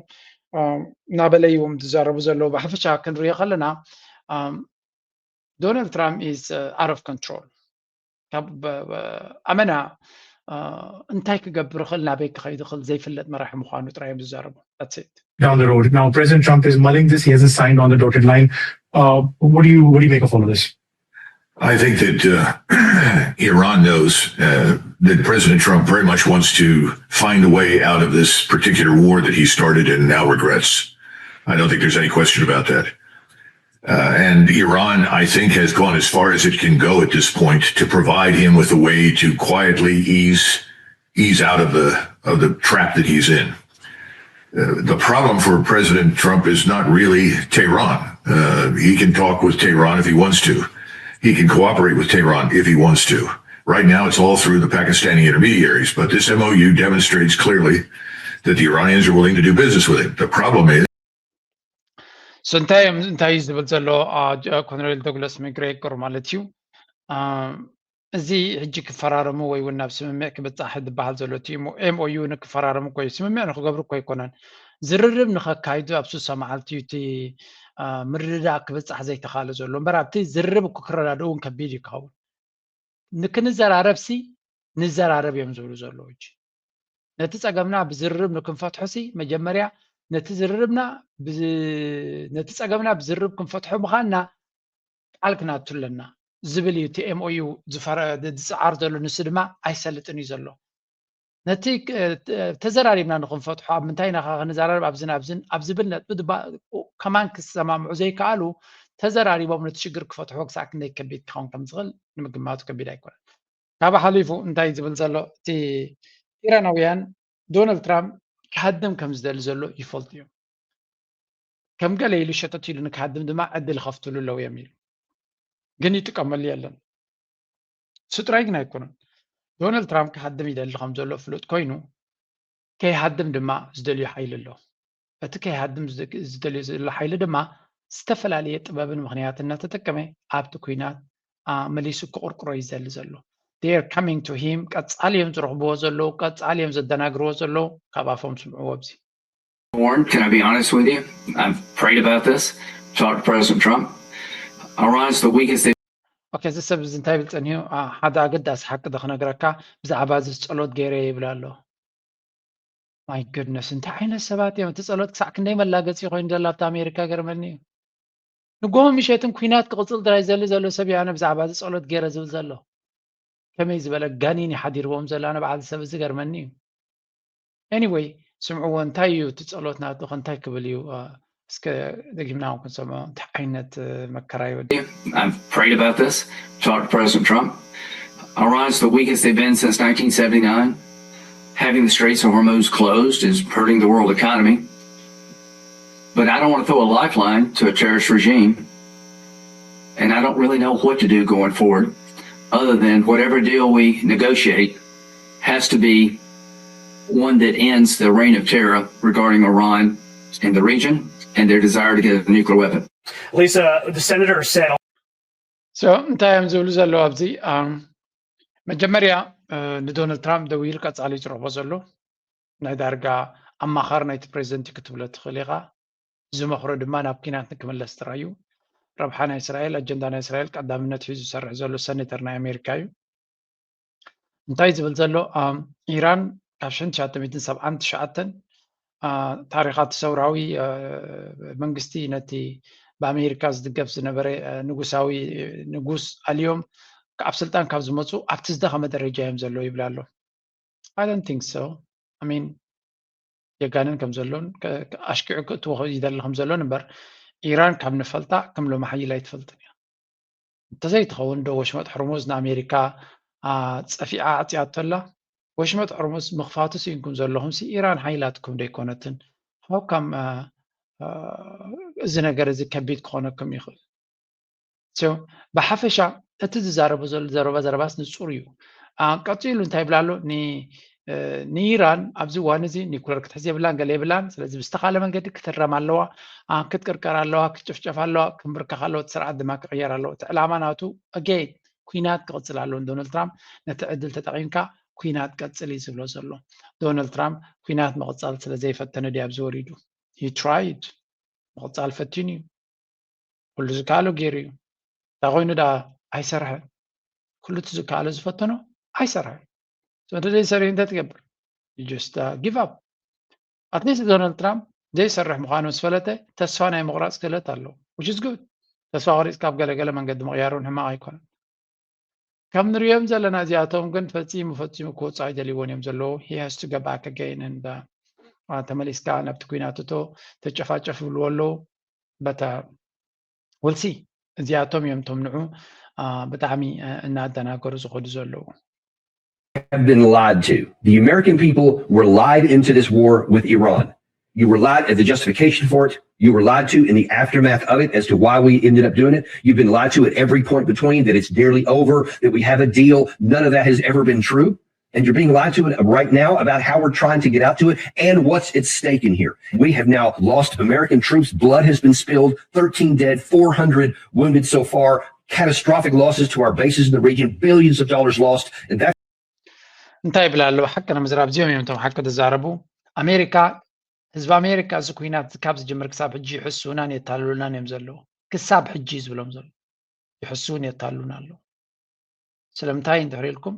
እናበለ እዮም ዝዛረቡ ዘለዉ ብሓፈሻ ክንሪኦ ከለና ዶናልድ ትራምፕ is out of control ካብ ኣመና እንታይ ክገብር ክእል ናበይ ክኸይድ ክእል ዘይፍለጥ መራሒ ምዃኑ ጥራይ እዮም ዝዛረቡ down the road. Now, President Trump is mulling this. He hasn't signed on the dotted line. Uh, what do you what do you make of all of this? I think that uh, Iran knows uh, that President Trump very much wants to find a way out of this particular war that he started and now regrets. I don't think there's any question about that. Uh, and Iran, I think, has gone as far as it can go at this point to provide him with a way to quietly ease ease out of the of the trap that he's in. Uh, the problem for President Trump is not really Tehran. Uh, he can talk with Tehran if he wants to. He can cooperate with Tehran if he wants to. Right now, it's all through the Pakistani intermediaries. But this M O U demonstrates clearly that the Iranians are willing to do business with him. The problem is. So እንታይ እንታይ እዩ ዝብል ዘሎ ኮሎኔል ዶግላስ መግሬጎር ማለት እዩ እዚ ሕጂ ክፈራረሙ ወይ እውን ናብ ስምምዕ ክብፃሕ ዝበሃል ዘሎ እቲ M O U ንክፈራረሙ እኮ እዩ ስምምዕ ንክገብሩ እኮ ኣይኮነን ዝርርብ ንኸካይዱ ኣብ ሱሳ መዓልቲ እዩ እቲ ምርድዳእ ክብፃሕ ዘይተኻለ ዘሎ እምበር ኣብቲ ዝርርብ እኮ ክረዳድኡ እውን ከቢድ ይኸውን። ንክንዘራረብሲ ንዘራረብ እዮም ዝብሉ ዘለዉ። ነቲ ፀገምና ብዝርርብ ንክንፈትሖ ሲ መጀመርያ ነቲ ዝርርብና ነቲ ፀገምና ብዝርርብ ክንፈትሖ ምዃንና ቃል ክናቱ ኣለና ዝብል እዩ እቲ ኤምኦዩ ዝፀዓር ዘሎ። ንሱ ድማ ኣይሰልጥን እዩ ዘሎ። ነቲ ተዘራሪብና ንክንፈትሖ ኣብ ምንታይ ኢና ክንዘራረብ ኣብዝን ኣብዝን ኣብ ዝብል ነጥቢ ድማ ከማን ክሰማምዑ ዘይከኣሉ ተዘራሪቦም ነቲ ሽግር ክፈትሕዎ ክሳዕ ክንደይ ከቢድ ክኸውን ከም ዝኽእል ንምግማቱ ከቢድ ኣይኮነን። ካብ ሓሊፉ እንታይ ዝብል ዘሎ እቲ ኢራናውያን ዶናልድ ትራምፕ ክሃድም ከም ዝደሊ ዘሎ ይፈልጡ እዮም። ከም ገለ ኢሉ ሸተት ኢሉ ንክሃድም ድማ ዕድል ይኸፍትሉ ኣለዉ እዮም ኢሉ ግን ይጥቀመሉ የለን። እሱ ጥራይ ግን ኣይኮነን። ዶናልድ ትራምፕ ክሃድም ይደሊ ከም ዘሎ ፍሉጥ ኮይኑ ከይሃድም ድማ ዝደልዮ ሓይሊ ኣሎ። እቲ ከይሃድም ዝደልዮ ዘሎ ሓይሊ ድማ ዝተፈላለየ ጥበብን ምኽንያትን እናተጠቀመ ኣብቲ ኲናት መሊሱ ክቕርቅሮ እዩ ዝደሊ ዘሎ። They are coming to him። ቀጻሊ እዮም ዝረኽብዎ ዘለዉ፣ ቀጻሊ እዮም ዘደናግርዎ ዘለዉ። ካብ ኣፎም ስምዕዎ ኣብዚ። Warren, can I be honest with you? I've prayed about this, talked to President Trump. Iran's the weakest they've ኦኬ፣ እዚ ሰብ እዚ እንታይ ይብል ጸኒሑ? ሓደ ኣገዳሲ ሓቂ ዶ ክነግረካ፣ ብዛዕባ እዚ ጸሎት ገይረ ይብል ኣሎ። My goodness፣ እንታይ ዓይነት ሰባት እዮም? እቲ ጸሎት ክሳዕ ክንደይ መላገጺ ኮይኑ ዘሎ ኣብቲ ኣሜሪካ ገርመኒ እዩ። ንጎሆ ምሸትን ኲናት ክቕጽል ጥራይ ዘሊ ዘሎ ሰብ እዩ ኣነ ብዛዕባ እዚ ጸሎት ገይረ ዝብል ዘሎ። ከመይ ዝበለ ጋኒን ይሓዲርዎም ዘሎ ኣነ በዓል ሰብ እዚ ገርመኒ እዩ። Anyway፣ ስምዕዎ እንታይ እዩ እቲ ጸሎት ናቱ እንታይ ክብል እዩ? እስከ ደጊምና እውን ክንሰምዖ እንታይ ዓይነት መከራ ይወዲ I've prayed about this, talked to President Trump. Iran's the weakest they've been since nineteen seventy-nine. Having the Straits of Hormuz closed is hurting the world economy. But I don't want to throw a lifeline to a terrorist regime. And I don't really know what to do going forward other than whatever deal we negotiate has to be one that ends the reign of terror regarding Iran in the region and their desire to get a nuclear weapon. Lisa, the senator said so እንታይ እዮም ዝብሉ ዘለዉ ኣብዚ? መጀመርያ ንዶናልድ ትራምፕ ደዊሉ ቀጻሊ ዝረኽቦ ዘሎ ናይ ዳርጋ ኣማኻሪ ናይቲ ፕሬዚደንት ክትብሎ ትኽእል ኢኻ። ዝመኽሮ ድማ ናብ ኲናት ንክምለስ ጥራይ እዩ። ረብሓ ናይ እስራኤል፣ ኣጀንዳ ናይ እስራኤል ቀዳምነት ሒዙ ዝሰርሕ ዘሎ ሰኔተር ናይ ኣሜሪካ እዩ። እንታይ ዝብል ዘሎ? ኢራን ካብ ሽሕን ትሽዓተ ሚእትን ሰብዓን ትሽዓተን ታሪኻት ሰውራዊ መንግስቲ ነቲ ብኣሜሪካ ዝድገፍ ዝነበረ ንጉሳዊ ንጉስ ኣልዮም ኣብ ስልጣን ካብ ዝመፁ ኣብቲ ዝደኸመ ደረጃ እዮም ዘለዉ ይብል ኣሎ። I don't think so. I mean የጋንን ከም ዘሎን ኣሽኪዑ ክእትዎ ይደሊ ከም ዘሎን እምበር ኢራን ካብ ንፈልጣ ከም ሎሚ ሓይል ኣይትፈልጥን እያ። እንተዘይትኸውን ዶ ወሽመጥ ሕርሙዝ ንኣሜሪካ ፀፊዓ ዓፅያቶ ኣላ? ወሽመጥ ሕርሙዝ ምኽፋቱ ስኢንኩም ዘለኹም ሲ ኢራን ሓይላትኩም ዶ ኣይኮነትን? How come እዚ ነገር እዚ ከቢድ ክኾነኩም ይኽእል? ብሓፈሻ እቲ ዝዛረቦ ዘሎ ዘረባ ዘረባስ ንፁር እዩ። ቀፂሉ እንታይ ይብላ ኣሎ? ንኢራን ኣብዚ እዋን እዚ ኒኩለር ክትሕዝ የብላን ገለ የብላን። ስለዚ ብዝተኻለ መንገዲ ክትረም ኣለዋ፣ ክትቅርቀር ኣለዋ፣ ክትጭፍጨፍ ኣለዋ፣ ክንብርከኽ ኣለዎ፣ እቲ ስርዓት ድማ ክቕየር ኣለዎ። እቲ ዕላማ ናቱ ኣገይን ኲናት ክቕፅል ኣለዎ። ዶናልድ ትራምፕ ነቲ ዕድል ተጠቒምካ ኲናት ቀፅል እዩ ዝብሎ ዘሎ። ዶናልድ ትራምፕ ኲናት ምቕፃል ስለ ዘይፈተነ ድዩ ኣብዚ ወሪዱ? He tried። ምቕፃል ፈቲኑ እዩ። ኩሉ ዝከኣሎ ገይሩ እዩ። እንታይ ኮይኑ ደኣ ኣይሰርሐን? ኩሉ እቲ ዝከኣሎ ዝፈተኖ ኣይሰርሐን። እንተዘይሰሪሑ እንታይ ትገብር? You just give up። At least ዶናልድ ትራምፕ ዘይሰርሕ ምዃኑ ምስ ፈለጠ ተስፋ ናይ ምቑራፅ ክእለት ኣለዎ። Which is good። ተስፋ ቆሪፅካ ኣብ ገለገለ መንገዲ ምቕያር እውን ሕማቕ ኣይኮነን። ከም ንሪኦም ዘለና እዚኣቶም ግን ፈፂሙ ፈፂሙ ክወፁ ኣይደልይዎን እዮም ዘለዉ። He has to go back again and ተመሊስካ ናብቲ ኲናት እቶ ተጨፋጨፍ ይብልዎ ኣለዉ። But we'll see። እዚኣቶም እዮም እቶም ንዑ ብጣዕሚ እናኣደናገሩ ዝኸዱ ዘለዉ። Have been lied to. The American people were lied into this war with Iran. You were lied at the justification for it. You were lied to in the aftermath of it as to why we ended up doing it. You've been lied to at every point between that it's nearly over, that we have a deal. None of that has ever been true. And you're being lied to right now about how we're trying to get out to it and what's at stake in here. We have now lost American troops. Blood has been spilled, thirteen dead, four hundred wounded so far, catastrophic losses to our bases in the region, billions of dollars lost. And that እንታይ ይብላ ኣለዉ? ሓቂ ንምዝራብ እዚኦም እዮም እቶም ሓቂ ዝዛረቡ። ኣሜሪካ ህዝቢ ኣሜሪካ እዚ ኩናት ካብ ዝጅምር ክሳብ ሕጂ ይሕሱናን የታልሉናን እዮም ዘለዉ። ክሳብ ሕጂ ዝብሎም ዘሎ ይሕሱን የታልሉን ኣለዉ። ስለምንታይ እንድሕር ኢልኩም፣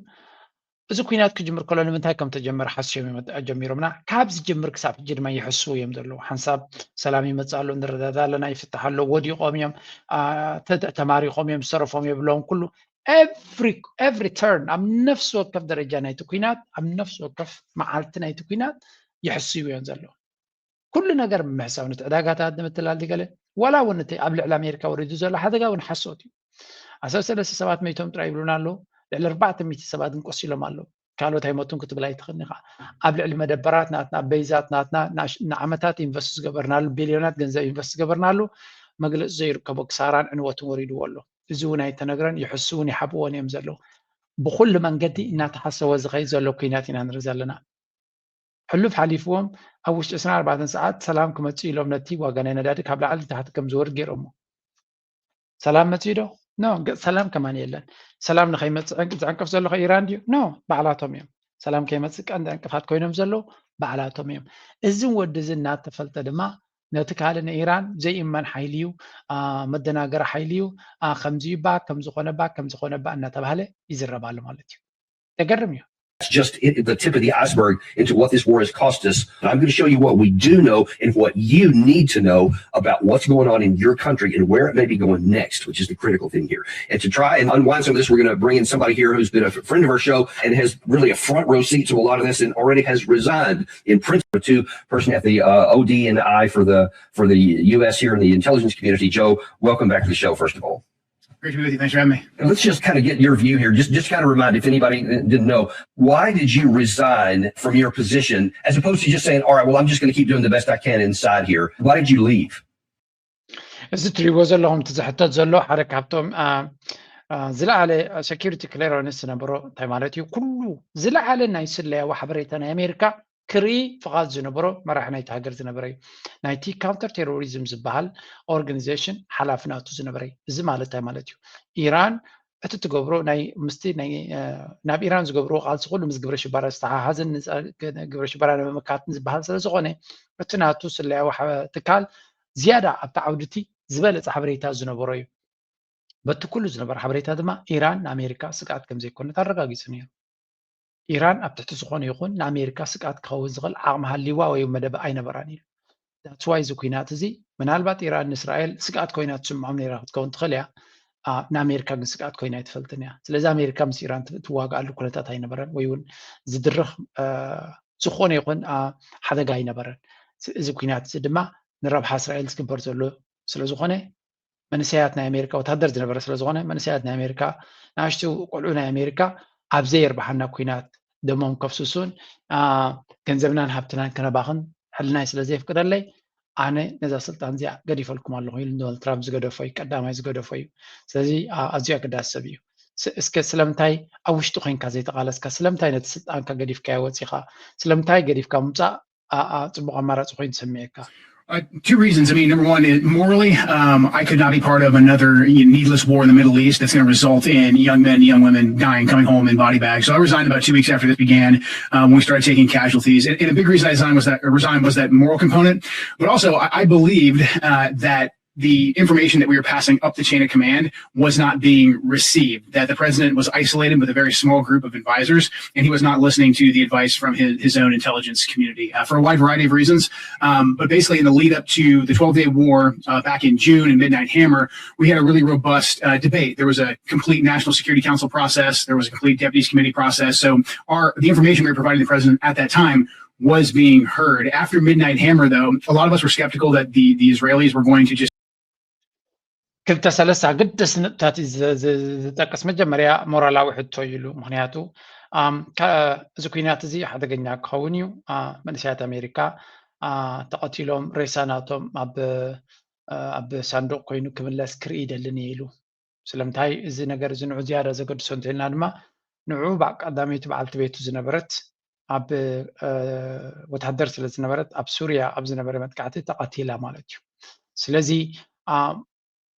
እዚ ኩናት ክጅምር ከሎ ንምንታይ ከም ተጀመረ ሓስዮም እዮም ጀሚሮምና። ካብ ዝጅምር ክሳብ ሕጂ ድማ ይሕሱ እዮም ዘለዉ። ሓንሳብ ሰላም ይመጽእ ኣሎ፣ ንረዳዳ ኣለና፣ ይፍታሕ ኣሎ፣ ወዲቖም እዮም፣ አ፣ ተ-፣ ተማሪኾም እዮም፣ ዝተረፎም የብሎም። ኩሉ every every turn ኣብ ነፍሲ ወከፍ ደረጃ ናይቲ ኩናት፣ ኣብ ነፍሲ ወከፍ መዓልቲ ናይቲ ኩናት ይሕስዩ እዮም ዘለዉ። ኩሉ ነገር ብምሕሳብ፣ ነቲ ዕዳጋታት ንምትላል ድገለ፣ ዋላ እውን እቲ ኣብ ልዕሊ ኣሜሪካ ወሪዱ ዘሎ ሓደጋ እውን ሓሶት እዩ። ኣስራ ሰለስተ ሰባት መይቶም ጥራይ ይብሉና ኣለዉ። ልዕሊ ኣርባዕተ ሚእቲ ሰባት ግን ቆሲሎም ኣለዉ። ካልኦት ኣይሞቱን ክትብል ኣይትኽእልን ኢኻ። ኣብ ልዕሊ መደበራት ናትና፣ በይዛት ናትና፣ ናሽ-፣ ንዓመታት ኢንቨስት ዝገበርናሉ፣ ቢልዮናት ገንዘብ ኢንቨስት ዝገበርናሉ፣ መግለጺ ዘይርከቦ ክሳራን ዕንወትን ወሪድዎ ኣሎ። እዚ እውን ኣይተነግረን፣ ይሕስውን ይሓብዎን እዮም ዘለዉ። ብኹሉ መንገዲ እናተሓሰወ ዝኸይድ ዘሎ ኩናት ኢና ንርኢ ዘለና። ሕሉፍ ሓሊፍዎም ኣብ ውሽጢ ዕስራን ኣርባዕተን ሰዓት ሰላም ክመጽእ ኢሎም ነቲ ዋጋ ናይ ነዳዲ ካብ ላዕሊ ንታሕቲ ከም ዝወርድ ገይሮሞ። ሰላም መጽኡ ዶ? ኖ፣ ገ-፣ ሰላም ከማን የለን። ሰላም ንኸይመጽእ ዕንቅ-፣ ዝዕንቅፍ ዘሎ ከ ኢራን ድዩ? ኖ፣ ባዕላቶም እዮም። ሰላም ከይመጽእ ቀንዲ ዕንቅፋት ኮይኖም ዘለዉ ባዕላቶም እዮም። እዚ ወዲ እዚ እናተፈልጠ ድማ ነቲ ካልእ ንኢራን ዘይእመን ሓይሊ እዩ፣ አ፣ መደናገሪ ሓይሊ እዩ፣ አ፣ ከምዚ እባ፣ ከምዚ ኮነ እባ፣ ከምዚ ኮነ እባ እናተባህለ ይዝረብ ኣሎ ማለት እዩ። ዘገርም እዩ። That's just it, the tip of the iceberg into what this war has cost us. And I'm going to show you what we do know and what you need to know about what's going on in your country and where it may be going next, which is the critical thing here. And to try and unwind some of this, we're going to bring in somebody here who's been a f- friend of our show and has really a front row seat to a lot of this and already has resigned in principle to person at the uh, O D and I for the for the U S here in the intelligence community. Joe, welcome back to the show, first of all. Great to be with you. Thanks for having me. Let's just kind of get your view here. Just, just kind of remind if anybody didn't know, why did you resign from your position as opposed to just saying, "All right, well, I'm just going to keep doing the best I can inside here"? Why did you leave? እዚ እትሪእዎ ዘለኹም እቲ ዝሕተት ዘሎ ሓደ ካብቶም፣ አ፣ አ፣ ዝለዓለ ሴኪሪቲ ክሌራንስ ዝነበሮ፣ እንታይ ማለት እዩ፣ ኩሉ ዝለዓለ ናይ ስለያዊ ሓበሬታ ናይ ኣሜሪካ ክርኢ ፍቓድ ዝነበሮ መራሒ ናይቲ ሃገር ዝነበረ እዩ። ናይቲ ካውንተር ቴሮሪዝም ዝበሃል ኦርጋኒዜሽን ሓላፊ ናቱ ዝነበረ እዩ። እዚ ማለት እንታይ ማለት እዩ? ኢራን እቲ ትገብሮ ናይ ምስቲ ናይ፣ እ፣ ናብ ኢራን ዝገብርዎ ቃልሲ ኩሉ ምስ ግብረ ሽበራ ዝተሓሓዝን ንጸ-፣ ግብረ ሽበራ ንምምካትን ዝበሃል ስለ ዝኾነ፣ እቲ ናቱ ስለያዊ ሓ-፣ ትካል ዝያዳ ኣብቲ ዓውዲ እቲ ዝበለጸ ሓበሬታ ዝነበሮ እዩ። በቲ ኩሉ ዝነበረ ሓበሬታ ድማ ኢራን ንኣሜሪካ ስግኣት ከም ዘይኮነት ኣረጋጊጹ ነይሩ። ኢራን ኣብ ትሕቲ ዝኾነ ይኹን ንኣሜሪካ ስግኣት ክኸውን ዝኽእል ዓቕሚ ሃልይዋ ወይ እውን መደብ ኣይነበራን ኢሉ። That's why እዚ ኲናት እዚ ምናልባት ኢራን ንእስራኤል ስግኣት ኮይና ትስምዖም ነይራ ክትከውን ትኽእል እያ፣ ኣ፣ ንኣሜሪካ ግን ስግኣት ኮይና ኣይትፈልጥን እያ። ስለዚ ኣሜሪካ ምስ ኢራን ት-፣ ትዋግኣሉ ኩነታት ኣይነበረን ወይ እውን ዝድርኽ፣ እ፣ ዝኾነ ይኹን፣ ኣ፣ ሓደጋ ኣይነበረን። ስ-፣ እዚ ኲናት እዚ ድማ ንረብሓ እስራኤል ዝግበር ዘሎ ስለ ዝኾነ መንእሰያት ናይ ኣሜሪካ ወታደር ዝነበረ ስለ ዝኾነ መንእሰያት ናይ ኣሜሪካ ንኣሽቱ ቆልዑ ናይ ኣሜሪካ ኣብ ዘየርብሓና ኲናት ደሞም ከፍስሱን፣ ኣ፣ ገንዘብናን ሃብትናን ከነባኽን ሕልናይ ስለ ዘየፍቅደለይ ኣነ ነዛ ስልጣን እዚኣ ገዲፈልኩም ኣለኹ ኢሉ ንዶናልድ ትራምፕ ዝገደፎ እዩ፣ ቀዳማይ ዝገደፎ እዩ። ስለዚ፣ ኣ-፣ ኣዝዩ ኣገዳሲ ሰብ እዩ። ስ-፣ እስከ ስለምንታይ ኣብ ውሽጢ ኮይንካ ዘይተቓለስካ? ስለምንታይ ነቲ ስልጣንካ ገዲፍካዮ ወጺኻ? ስለምንታይ ገዲፍካ ምውጻእ፣ ኣ-፣ ኣ-፣ ጽቡቕ ኣማራጺ ኮይኑ ዝስምዓካ? Uh, two reasons. I mean, number one, it, morally, um, I could not be part of another needless war in the Middle East that's going to result in young men, young women dying, coming home in body bags. So I resigned about two weeks after this began, um, when we started taking casualties. And, and a big reason I resigned was that, resigned was that moral component. But also, I, I believed, uh, that the information that we were passing up the chain of command was not being received, that the president was isolated with a very small group of advisors, and he was not listening to the advice from his, his own intelligence community, uh, for a wide variety of reasons. Um, but basically, in the lead up to the twelve-day war, uh, back in June in Midnight Hammer, we had a really robust, uh, debate. There was a complete National Security Council process. There was a complete Deputies Committee process. So our, the information we were providing the president at that time was being heard. After Midnight Hammer, though, a lot of us were skeptical that the, the Israelis were going to just ክልተ ሰለስተ ኣገደስቲ ነጥብታት እዩ ዝ-፣ ዝ-፣ ዝጠቅስ። መጀመርያ ሞራላዊ ሕቶ እዩ ኢሉ። ምኽንያቱ፣ ኣም፣ ከ-፣ እዚ ኲናት እዚ ሓደገኛ ክኸውን እዩ። ኣ፣ መንእሰያት ኣሜሪካ፣ ኣ፣ ተቐቲሎም ሬሳ ናቶም ኣብ፣ ኣ፣ ኣብ ሳንዱቕ ኮይኑ ክምለስ ክርኢ ይደልን እየ ኢሉ። ስለምንታይ እዚ ነገር እዚ ንዑ ዝያዳ ዘገድሶ እንተኢልና ድማ፣ ንዑ ባ-፣ ቀዳመይቲ በዓልቲ ቤቱ ዝነበረት ኣብ፣ እ፣ ወተሃደር ስለ ዝነበረት ኣብ ሱርያ ኣብ ዝነበረ መጥቃዕቲ ተቐቲላ ማለት እዩ። ስለዚ፣ ኣ፣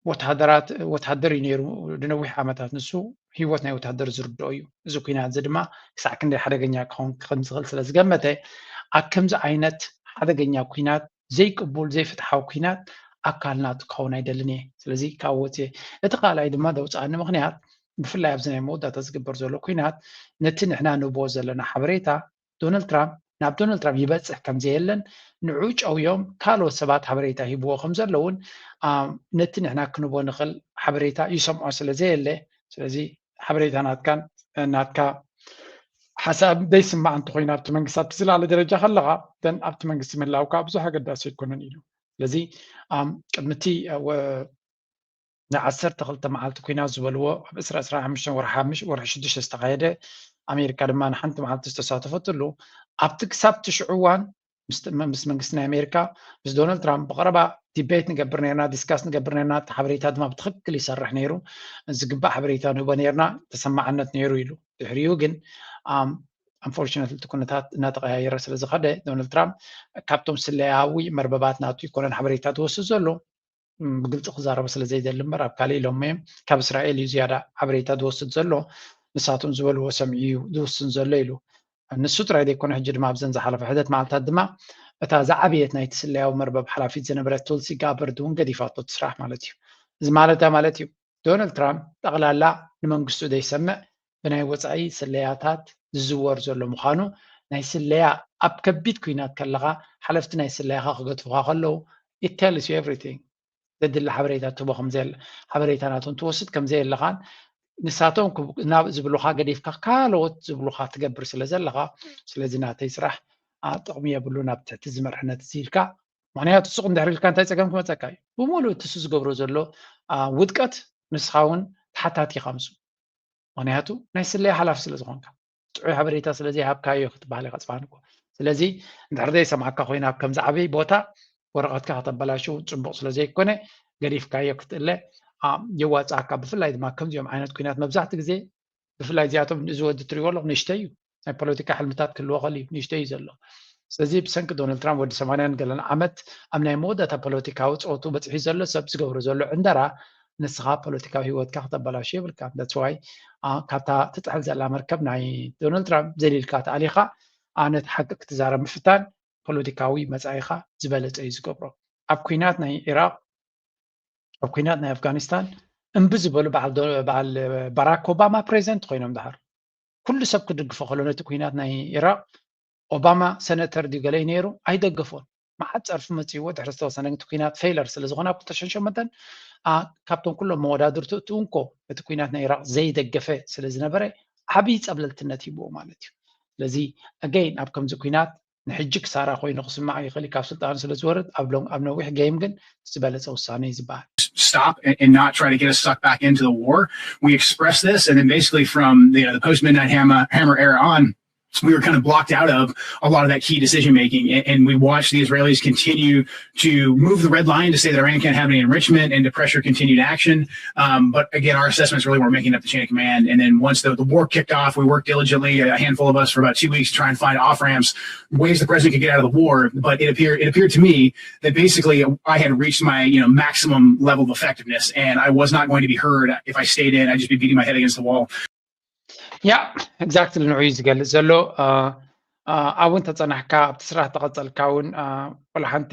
ወተሃደራት፣ ወተሃደር እዩ ነይሩ ንነዊሕ ዓመታት። ንሱ ህይወት ናይ ወተሃደር ዝርድኦ እዩ። እዚ ኲናት እዚ ድማ ክሳዕ ክንደይ ሓደገኛ ክኸውን ከም ዝኽእል ስለ ዝገመተ፣ ኣብ ከምዚ ዓይነት ሓደገኛ ኩናት፣ ዘይቅቡል ዘይፍትሓዊ ኩናት ኣካል ናቱ ክኸውን ኣይደልን እየ። ስለዚ ካብ ወፅየ። እቲ ካልኣይ ድማ ዘውፅኣኒ ምክንያት ብፍላይ ኣብዚ ናይ መወዳእታ ዝግበር ዘሎ ኩናት ነቲ ንሕና ንህቦ ዘለና ሓበሬታ ዶናልድ ትራምፕ ናብ ዶናልድ ትራምፕ ይበፅሕ ከም ዘየለን ንዑ ጨውዮም ካልኦት ሰባት ሓበሬታ ሂብዎ ከም ዘለውን ነቲ ንሕና ክንቦ ንኽእል ሓበሬታ ይሰምዖ ስለ ዘየለ ስለዚ ሓበሬታ ናትካን ናትካ ሓሳብ ዘይስማዕ እንተኮይኑ ኣብቲ መንግስቲ ኣብቲ ዝለዓለ ደረጃ ከለካ ደን ኣብቲ መንግስቲ ምህላውካ ብዙሕ ኣገዳሲ ኣይኮነን ኢሉ ስለዚ ቅድሚ እቲ ንዓሰርተ ክልተ መዓልቲ ኩናት ዝበልዎ ኣብ ዕስራ ዕስራ ሓሙሽተ ወርሒ ሓሙሽተ ወርሒ ሽዱሽተ ዝተኻየደ ኣሜሪካ ድማ ንሓንቲ መዓልቲ ዝተሳተፈትሉ ኣብቲ ክሳብ ትሽዑ እዋን ምስ መንግስቲ ናይ ኣሜሪካ ምስ ዶናልድ ትራምፕ ብቀረባ ዲቤት ንገብር ነርና ዲስካስ ንገብር ነርና እቲ ሓበሬታ ድማ ብትክክል ይሰርሕ ነይሩ ዝግባእ ሓበሬታ ንህቦ ነርና ተሰማዕነት ነይሩ ኢሉ ድሕሪኡ ግን ኣንፎርችነትሊ እቲ ኩነታት እናተቀያየረ ስለዝኸደ ዶናልድ ትራምፕ ካብቶም ስለያዊ መርበባት ናቱ ይኮነን ሓበሬታ ዝወስድ ዘሎ ብግልፂ ክዛረቦ ስለ ዘይደሊ እምበር ኣብ ካልእ ኢሎሞ እዮም ካብ እስራኤል እዩ ዝያዳ ሓበሬታ ዝወስድ ዘሎ ንሳቶም ዝበልዎ ሰሚዑ እዩ ዝውስን ዘሎ ኢሉ ንሱ ጥራይ ዘይኮነ ሕጂ ድማ ኣብዘን ዝሓለፈ ሕደት መዓልታት ድማ እታ ዝዓበየት ናይቲ ስለያዊ መርበብ ሓላፊት ዝነበረት ቱልሲ ጋበርድ እውን ገዲፋቶ እቲ ስራሕ ማለት እዩ እዚ ማለታ ማለት እዩ ዶናልድ ትራምፕ ጠቕላላ ንመንግስቱ ዘይሰምዕ ብናይ ወፃኢ ስለያታት ዝዝወር ዘሎ ምዃኑ ናይ ስለያ ኣብ ከቢድ ኩናት ከለኻ ሓለፍቲ ናይ ስለያኻ ክገድፉኻ ከለዉ it tells you everything ዘድሊ ሓበሬታ ትቦ ከምዘየለ ሓበሬታ ናቶም ትወስድ ከምዘየለኻን ንሳቶም ናብ ዝብሉኻ ገዲፍካ ካልኦት ዝብሉኻ ትገብር ስለ ዘለኻ ስለዚ ናተይ ስራሕ ጥቕሚ የብሉ ናብ ትሕቲ ዝመርሕነት እዚ ኢልካ ምክንያቱ ሱቕ እንድሕር ኢልካ እንታይ ፀገም ክመፀካ እዩ ብምሉእ እቲ ዝገብሮ ዘሎ ውድቀት ንስኻ እውን ተሓታቲ ኢኻ ምስ ምክንያቱ ናይ ስለያ ሓላፊ ስለ ዝኾንካ ጥዑይ ሓበሬታ ስለ ዘይሃብካዮ ክትበሃል ኢኻ ፅባሕ ንግሆ ስለዚ እንድሕር ዘይሰምዓካ ኮይና ኣብ ከምዚ ዓበይ ቦታ ወረቐትካ ከተበላሽው ፅቡቕ ስለ ዘይኮነ ገዲፍካዮ ክትእለ የዋፅኣካ ብፍላይ ድማ ከምዚኦም ዓይነት ኩናት መብዛሕቲ ግዜ ብፍላይ እዚኣቶም እዚ ወዲ ትሪዎ ኣለኹ ንእሽተይ እዩ ናይ ፖለቲካ ሕልምታት ክህልዎ ከል እዩ ንእሽተይ እዩ ዘሎ ስለዚ ብሰንኪ ዶናልድ ትራምፕ ወዲ ሰማንያን ገለን ዓመት ኣብ ናይ መወዳእታ ፖለቲካዊ ፀወቱ በፅሒ ዘሎ ሰብ ዝገብሮ ዘሎ ዕንደራ ንስኻ ፖለቲካዊ ህይወትካ ክተበላሹ የብልካ that's why ካብታ ትጥሕል ዘላ መርከብ ናይ ዶናልድ ትራምፕ ዘሊልካ ተኣሊኻ ነቲ ሓቂ ክትዛረብ ምፍታን ፖለቲካዊ መፃኢኻ ዝበለፀ እዩ ዝገብሮ ኣብ ኩናት ናይ ኢራቅ ኣብ ኩናት ናይ ኣፍጋኒስታን እምቢ ዝበሉ በዓል ባራክ ኦባማ ፕሬዚደንት ኮይኖም ድሓር ኩሉ ሰብ ክድግፎ ከሎ ነቲ ኩናት ናይ ኢራቅ ኦባማ ሰነተር ድዩ ገለ ነይሩ ኣይደገፎን መዓት ፀርፊ መፅእዎ ድሕሪ ዝተወሰነ እቲ ኩናት ፌለር ስለ ዝኾነ ኣብ ክልተ ሽሕን ሸሞንተን ካብቶም ኩሎም መወዳድርቱ እቲ እንኮ እቲ ኩናት ናይ ኢራቅ ዘይደገፈ ስለ ዝነበረ ዓብዪ ፀብለልትነት ሂብዎ ማለት እዩ ስለዚ ኣገይን ኣብ ከምዚ ኩናት ንሕጂ ክሳራ ኮይኑ ክስማዕ ይኽእል ካብ ስልጣኑ ስለ ዝወርድ ኣብ ሎም ኣብ ነዊሕ ገይም ግን ዝበለፀ ውሳነ እዩ ዝበሃል stop and, and not try to get us sucked back into the war. We expressed this, and then basically from the, the post Midnight Hammer, Hammer era on, we were kind of blocked out of a lot of that key decision making. And, and we watched the Israelis continue to move the red line to say that Iran can't have any enrichment and to pressure continued action. Um, but again, our assessments really weren't making up the chain of command. And then once the, the war kicked off, we worked diligently, a handful of us, for about two weeks to try and find off ramps, ways the president could get out of the war. But it appeared it appeared to me that basically I had reached my you know maximum level of effectiveness, and I was not going to be heard if I stayed in. I'd just be beating my head against the wall. ያ exactly ንዑ እዩ ዝገልፅ ዘሎ ኣብኡ እንተፀናሕካ ኣብቲ ስራሕ ተቐፀልካ እውን ቆላ ሓንቲ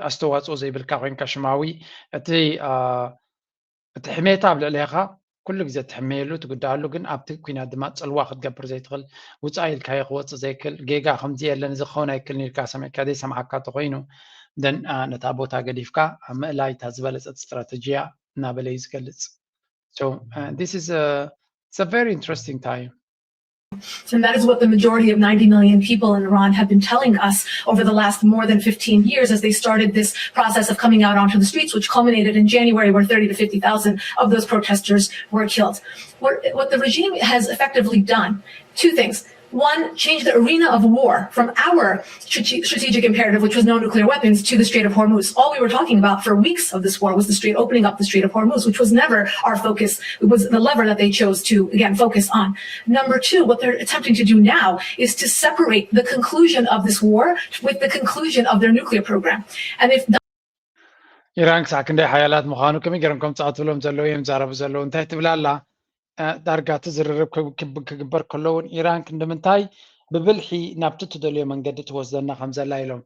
ኣስተዋፅኦ ዘይብልካ ኮይንካ ሽማዊ እቲ እቲ ሕሜታ ኣብ ልዕሌኻ ኩሉ ግዜ ትሕመየሉ ትጉዳኣሉ ግን ኣብቲ ኩናት ድማ ፅልዋ ክትገብር ዘይትኽእል ውፃእ ኢልካዮ ክወፅእ ዘይክእል ጌጋ ከምዚ የለን እዚ ክኸውን ኣይክልን ኢልካ ሰሚዕካ ዘይሰምዓካ ተኮይኑ then ነታ ቦታ ገዲፍካ ምእላይ እታ ዝበለፀት ስትራተጂያ እናበለ እዩ ዝገልፅ so uh, this is a it's a very interesting time And that is what the majority of ninety million people in Iran have been telling us over the last more than fifteen years as they started this process of coming out onto the streets, which culminated in January, where thirty to fifty thousand of those protesters were killed. What, what the regime has effectively done, two things. One, change the arena of war from our strategic imperative, which was no nuclear weapons, to the Strait of Hormuz. All we were talking about for weeks of this war was the Strait, opening up the Strait of Hormuz, which was never our focus. It was the lever that they chose to, again, focus on. Number two, what they're attempting to do now is to separate the conclusion of this war with the conclusion of their nuclear program. And if ኢራን ክሳዕ ክንደይ ሓያላት ምዃኑ ከመይ ገይሮም ከምፅኣ ትብሎም ዘለዉ እዮም ዛረቡ ዘለዉ እንታይ ትብል ኣላ ዳርጋ እቲ ዝርርብ ክግበር ከሎ እውን ኢራን ክንዲ ምንታይ ብብልሒ ናብቲ ትደልዮ መንገዲ ትወስደና ከም ዘላ ኢሎም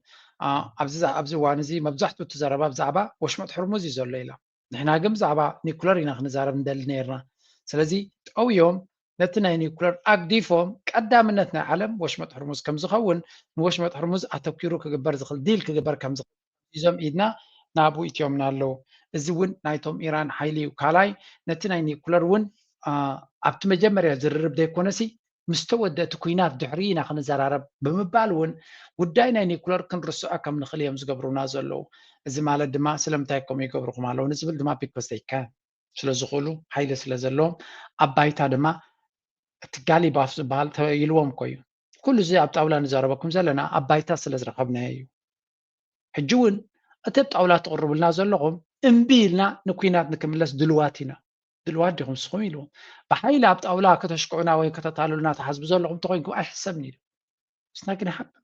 ኣብዚ እዋን እዚ መብዛሕትኡ እቲ ዘረባ ብዛዕባ ወሽመጥ ሕርሙዝ እዩ ዘሎ ኢላ። ንሕና ግን ብዛዕባ ኒኩለር ኢና ክንዛረብ ንደሊ ነርና። ስለዚ ጠውዮም ነቲ ናይ ኒኩለር ኣግዲፎም ቀዳምነት ናይ ዓለም ወሽመጥ ሕርሙዝ ከም ዝኸውን ንወሽመጥ ሕርሙዝ ኣተኪሩ ክግበር ዝኽእል ዲል ክግበር ከም ዝኽእል ሒዞም ኢድና ናብኡ እትዮምና ኣለዉ። እዚ እውን ናይቶም ኢራን ሓይሊ እዩ። ካልኣይ ነቲ ናይ ኒኩለር እውን ኣብቲ መጀመርያ ዝርርብ ዘይኮነሲ ምስ ተወደ እቲ ኩናት ድሕሪ ኢና ክንዘራረብ ብምባል እውን ጉዳይ ናይ ኒኩለር ክንርስዖ ከም ንኽእል እዮም ዝገብሩና ዘለዉ። እዚ ማለት ድማ ስለምንታይ ከምኡ ይገብሩኹም ኣለዉ ንዝብል ድማ because they can ስለ ዝኽእሉ ሓይሊ ስለ ዘለዎም ኣብ ባይታ ድማ እቲ ጋሊባፍ ዝበሃል ተባሂልዎም እኮ እዩ። ኩሉ እዚ ኣብ ጣውላ ንዛረበኩም ዘለና ኣብ ባይታ ስለ ዝረኸብናዮ እዩ። ሕጂ እውን እቲ ኣብ ጣውላ ትቕርቡልና ዘለኹም እምቢ ኢልና ንኩናት ንክምለስ ድልዋት ኢና። ድልዋት ዲኹም ንስኹም ኢልዎም። ብሓይሊ ኣብ ጣውላ ከተሽክዑና ወይ ከተታልሉና ትሓስቡ ዘለኹም እንተኾይንኩም ኣይሕሰብን እዩ። It's not gonna happen።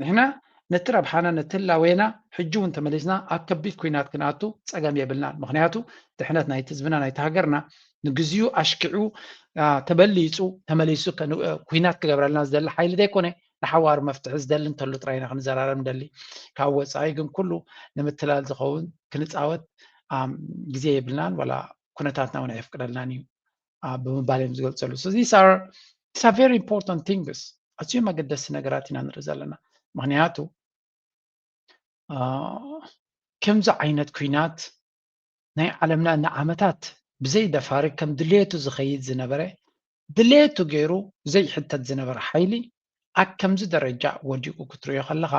ንሕና ነቲ ረብሓና ነቲ ህላዌና ሕጂ እውን ተመሊስና ኣብ ከቢድ ኩናት ክንኣቱ ጸገም የብልናን። ምኽንያቱ ድሕነት ናይቲ ህዝብና ናይቲ ሃገርና ንግዚኡ ኣሽኪዑ ተበሊጹ ተመሊሱ ኩናት ክገብረልና ዝደሊ ሓይሊ ዘይኮነ ንሓዋሩ መፍትሒ ዝደሊ እንተሉ ጥራይ ኢና ክንዘራረብ ንደሊ። ካብ ወጻኢ ግን ኩሉ ንምትላል ዝኸውን ክንጻወት ግዜ የብልናን ዋላ ኩነታትና እውን ኣየፍቅደልናን እዩ ብምባል እዮም ዝገልጸሉ። So these are very important things። ኣዝዮም ኣገደስቲ ነገራት ኢና ንርኢ ዘለና። ምኽንያቱ ከምዚ ዓይነት ኩናት ናይ ዓለምና ንዓመታት ብዘይ ደፋሪ ከም ድሌቱ ዝኸይድ ዝነበረ ድሌቱ ገይሩ ዘይሕተት ዝነበረ ሓይሊ ኣብ ከምዚ ደረጃ ወዲቑ ክትሪኦ ከለኻ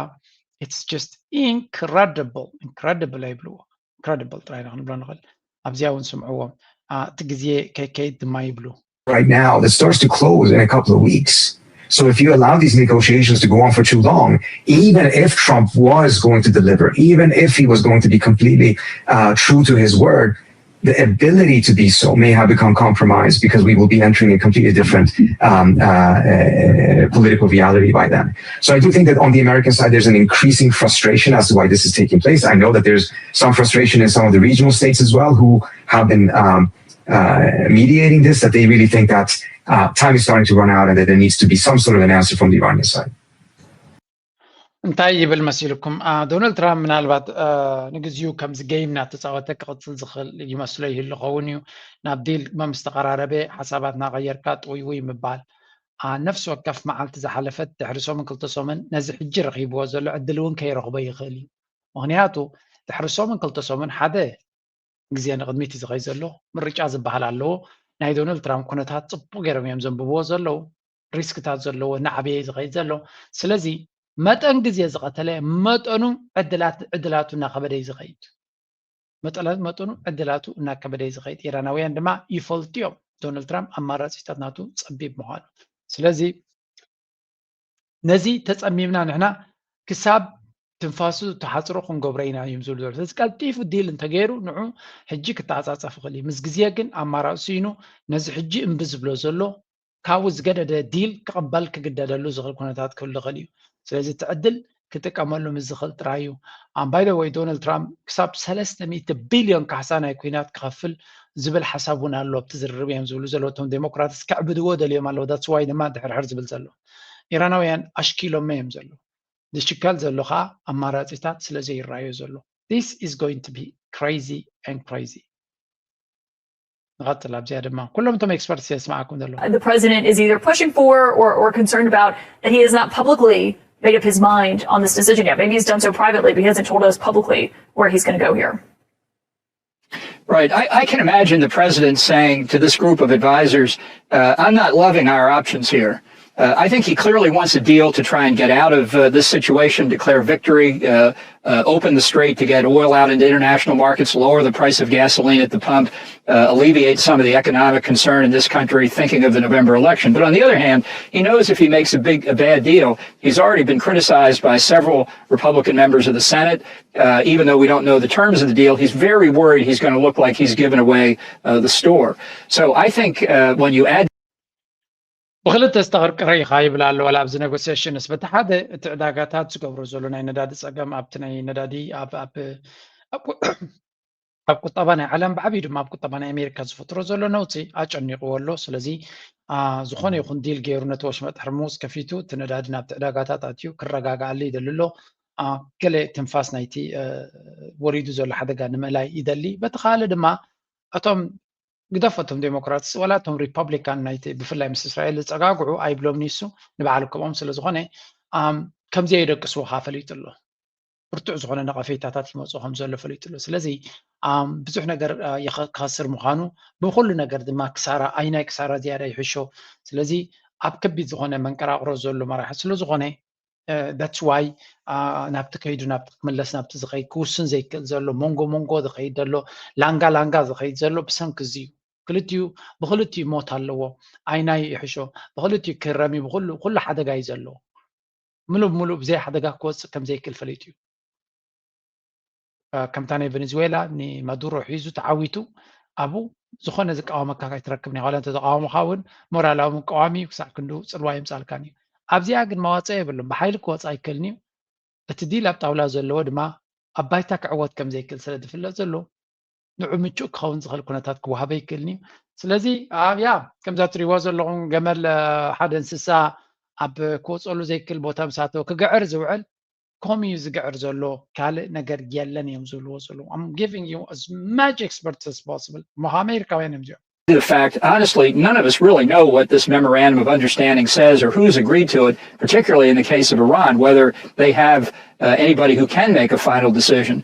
it's just incredible incredible ኣይብልዎ incredible ጥራይ ክንብሎ ንኽእል። ኣብዚኣ እውን ስምዕዎም እቲ ግዜ ከይከይድ ድማ ይብሉ። Right now that starts to close in a couple of weeks. So if you allow these negotiations to go on for too long, even if Trump was going to deliver, even if he was going to be completely uh, true to his word, the ability to be so may have become compromised because we will be entering a completely different um, uh, uh, political reality by then. So I do think that on the American side, there's an increasing frustration as to why this is taking place. I know that there's some frustration in some of the regional states as well who have been um, uh, mediating this, that they really think that uh, time is starting to run out and that there needs to be some sort of an answer from the Iranian side. እንታይ ይብል መሲልኩም? ዶናልድ ትራምፕ ምናልባት ንግዚኡ ከምዚ ጌም እናተፃወተ ክቕፅል ዝኽእል ይመስሎ ይህሉ ኸውን እዩ። ናብ ዲል መምስ ተቐራረበ ሓሳባት እናቐየርካ ጥውይውይ ምባል። ነፍሲ ወከፍ መዓልቲ ዝሓለፈት ድሕሪ ሰሙን ክልተ ሰሙን ነዚ ሕጂ ረኺብዎ ዘሎ ዕድል እውን ከይረኽቦ ይኽእል እዩ። ምኽንያቱ ድሕሪ ሰሙን ክልተ ሰሙን ሓደ ግዜ ንቕድሚት እዩ ዝኸይድ ዘሎ። ምርጫ ዝበሃል ኣለዎ። ናይ ዶናልድ ትራምፕ ኩነታት ፅቡቕ ገይሮም እዮም ዘንብብዎ ዘለዉ። ሪስክታት ዘለዎ እናዓበየ እዩ ዝኸይድ ዘሎ። ስለዚ መጠን ግዜ ዝቐተለ መጠኑ ዕድላት ዕድላቱ እናኸበደ እዩ ዝኸይድ። መጠኑ ዕድላቱ እናከበደ እዩ ዝኸይድ። ኢራናውያን ድማ ይፈልጡ እዮም ዶናልድ ትራምፕ ኣማራፂታት ናቱ ፀቢብ ምዃኑ። ስለዚ ነዚ ተፀሚምና ንሕና ክሳብ ትንፋሱ ተሓፅሮ ክንገብሮ ኢና እዮም ዝብሉ ዘሎ። ስለዚ ቀልጢፉ ዲል እንተገይሩ ንዑ ሕጂ ክተዓፃፀፍ ይኽእል እዩ። ምስ ግዜ ግን ኣማራፂ ስኢኑ ነዚ ሕጂ እምቢ ዝብሎ ዘሎ ካብኡ ዝገደደ ዲል ክቕበል ክግደደሉ ዝኽእል ኩነታት ክህሉ ይኽእል እዩ። ስለዚ እቲ ዕድል ክጥቀመሉ ምስ ዝኽእል ጥራይ እዩ። By the way ዶናልድ ትራምፕ ክሳብ ሰለስተ ሚእቲ ቢልዮን ካሕሳ ናይ ኩናት ክኸፍል ዝብል ሓሳብ እውን ኣሎ ኣብቲ ዝርርብ እዮም ዝብሉ ዘለዉ። እቶም ዴሞክራትስ ከዕብድዎ ደልዮም ኣለዉ። That's why ድማ ድሕርሕር ዝብል ዘሎ። ኢራናውያን ኣሽኪሎሞ እዮም ዘለዉ። ዝሽከል ዘሎ ከዓ ኣማራፂታት ስለ ዘይረኣዮ ዘሎ። This is going to be crazy and crazy። ንቐፅል ኣብዚኣ ድማ ኩሎም እቶም ኤክስፐርትስ የስማዓኩም ዘለዉ። The president is either pushing for or, or concerned about that he has not publicly made up his mind on this decision yet. Maybe he's done so privately, but he hasn't told us publicly where he's going to go here. Right. I, I can imagine the president saying to this group of advisors, uh, I'm not loving our options here. Uh, I think he clearly wants a deal to try and get out of uh, this situation, declare victory, uh, uh, open the strait to get oil out into international markets, lower the price of gasoline at the pump, uh, alleviate some of the economic concern in this country, thinking of the November election. But on the other hand, he knows if he makes a big, a bad deal, he's already been criticized by several Republican members of the Senate. Uh, even though we don't know the terms of the deal, he's very worried he's going to look like he's given away uh, the store. So I think uh, when you add ብክልተ ዝተቐርቀረ ኢኻ ይብል ኣሎ። ዋላ ኣብዚ ኔጎሲሽንስ በቲ ሓደ እቲ ዕዳጋታት ዝገብሮ ዘሎ ናይ ነዳዲ ፀገም ኣብቲ ናይ ነዳዲ ኣብ ኣብ ኣብ ቁጠባ ናይ ዓለም ብዓብዩ ድማ ኣብ ቁጠባ ናይ ኣሜሪካ ዝፈጥሮ ዘሎ ነውፂ ኣጨኒቕዎ ኣሎ። ስለዚ ዝኾነ ይኹን ዲል ገይሩ ነቲ ወሽመጥ ሕርሙዝ ከፊቱ እቲ ነዳዲ ናብቲ ዕዳጋታት ኣትዩ ክረጋግኣሉ ይደሊ ኣሎ። ገለ ትንፋስ ናይቲ ወሪዱ ዘሎ ሓደጋ ንምእላይ ይደሊ። በቲ ካልእ ድማ እቶም ግደፎ እቶም ዴሞክራትስ ዋላ እቶም ሪፐብሊካን ናይቲ ብፍላይ ምስ እስራኤል ዝፀጋግዑ ኣይብሎም ንሱ ንበዓል ከምኦም ስለ ዝኾነ ከምዚ የደቅስዎ ከዓ ፈሊጡ ኣሎ። ብርቱዕ ዝኾነ ነቐፌታታት ይመፁ ከም ዘሎ ፈሊጡ ኣሎ። ስለዚ ብዙሕ ነገር ክኸስር ምዃኑ ብኩሉ ነገር ድማ ክሳራ ኣይናይ ክሳራ ዝያዳ ይሕሾ። ስለዚ ኣብ ከቢድ ዝኾነ መንቀራቕሮ ዘሎ መራሒ ስለ ዝኾነ that's why ናብቲ ከይዱ ናብቲ ክምለስ ናብቲ ዝኸይድ ክውስን ዘይክእል ዘሎ መንጎ መንጎ ዝኸይድ ዘሎ ላንጋ ላንጋ ዝኸይድ ዘሎ ብሰንኪ እዚ እዩ። ክልቲኡ ብክልቲኡ ሞት ኣለዎ። ኣይናይ ይሕሾ ብክልቲኡ ክረሚ ብኩሉ ኩሉ ሓደጋ እዩ ዘለዎ። ምሉእ ብምሉእ ብዘይ ሓደጋ ክወፅእ ከም ዘይክእል ፈሊጡ እዩ። ከምታ ናይ ቬኔዙዌላ ንማዱሮ ሒዙ ተዓዊቱ ኣብኡ ዝኾነ ዝቃወመካ ከይትረክብ ናይ ዋላ እንተተቃወሙካ እውን ሞራላዊ ምቃዋሚ እዩ ክሳዕ ክንዱ ፅልዋ የምፃልካን እዩ። ኣብዚኣ ግን መዋፅኦ የብሉን። ብሓይሊ ክወፅ ኣይክእልን እዩ። እቲ ዲል ኣብ ጣውላ ዘለዎ ድማ ኣብ ባይታ ክዕወት ከም ዘይክእል ስለ ዝፍለጥ ዘሎ ንዑ ምቹእ ክኸውን ዝኽእል ኩነታት ክወሃበ ይክእልን እዩ። ስለዚ ኣብያ ከምዛ ትሪእዎ ዘለኹም ገመል ሓደ እንስሳ ኣብ ክወፀሉ ዘይክእል ቦታ ምሳተወ ክግዕር ዝውዕል ከምኡ እዩ ዝግዕር ዘሎ፣ ካልእ ነገር የለን እዮም ዝብልዎ ዘለዉ። I'm giving you as much experts as possible. እሞ ኣሜሪካውያን እዮም እዚኦም። The fact, honestly, none of us really know what this memorandum of understanding says or who's agreed to it, particularly in the case of Iran, whether they have uh, anybody who can make a final decision.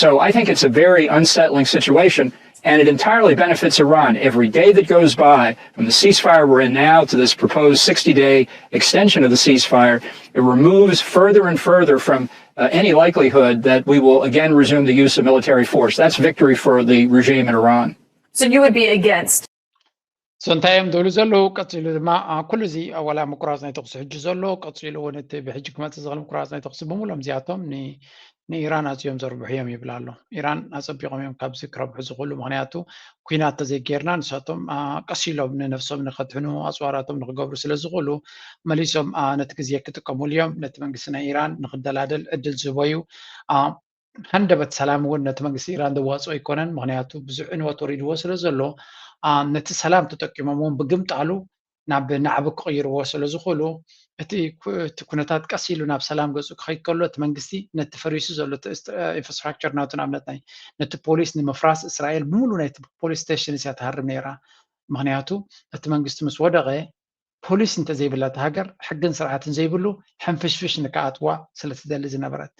So I think it's a very unsettling situation, and it entirely benefits Iran. Every day that goes by, from the ceasefire we're in now to this proposed sixty day extension of the ceasefire, it removes further and further from uh, any likelihood that we will again resume the use of military force. That's victory for the regime in Iran. So you would be against so እንታይ እዮም ዝብሉ ዘለዉ? ቀፂሉ ድማ ኩሉ እዚ ዋላ ምቁራፅ ናይ ተኩሲ ሕጂ ዘሎ ቀፂሉ እውን እቲ ብሕጂ ክመፅእ ዝኽእል ምቁራፅ ናይ ተኩሲ ብምሎም እዚኣቶም ንኢራን ኣፅዮም ዘርብሑ እዮም ይብል ኣሎ። ኢራን ኣፀቢቖም እዮም ካብዚ ክረብሑ ዝኽእሉ፣ ምክንያቱ ኩናት ተዘይጌርና ንሳቶም ቀስ ኢሎም ንነፍሶም ንኸድሕኑ ኣፅዋራቶም ንክገብሩ ስለ ዝኽእሉ መሊሶም ነቲ ግዜ ክጥቀሙሉ እዮም። ነቲ መንግስቲ ናይ ኢራን ንክደላደል ዕድል ዝህቦ እዩ። ሃንደበት ሰላም እውን ነቲ መንግስቲ ኢራን ዘዋፅኦ ኣይኮነን። ምክንያቱ ብዙሕ ዕንወት ወሪድዎ ስለ ዘሎ ነቲ ሰላም ተጠቂሞም እውን ብግምጣሉ ናብ ናዕቢ ክቕይርዎ ስለ ዝኽእሉ እቲ ኩነታት ቀስ ኢሉ ናብ ሰላም ገፁ ክኸይድ ከሎ እቲ መንግስቲ ነቲ ፈሪሱ ዘሎ ኢንፍራስትራክቸር ናቱ ንኣብነት ናይ ነቲ ፖሊስ ንምፍራስ እስራኤል ብምሉ ናይቲ ፖሊስ ስቴሽንስ እያ ትሃርም ነይራ። ምክንያቱ እቲ መንግስቲ ምስ ወደቐ ፖሊስ እንተዘይብላ እታ ሃገር ሕግን ስርዓትን ዘይብሉ ሕንፍሽፍሽ ንክኣትዋ ስለትደሊ ዝነበረት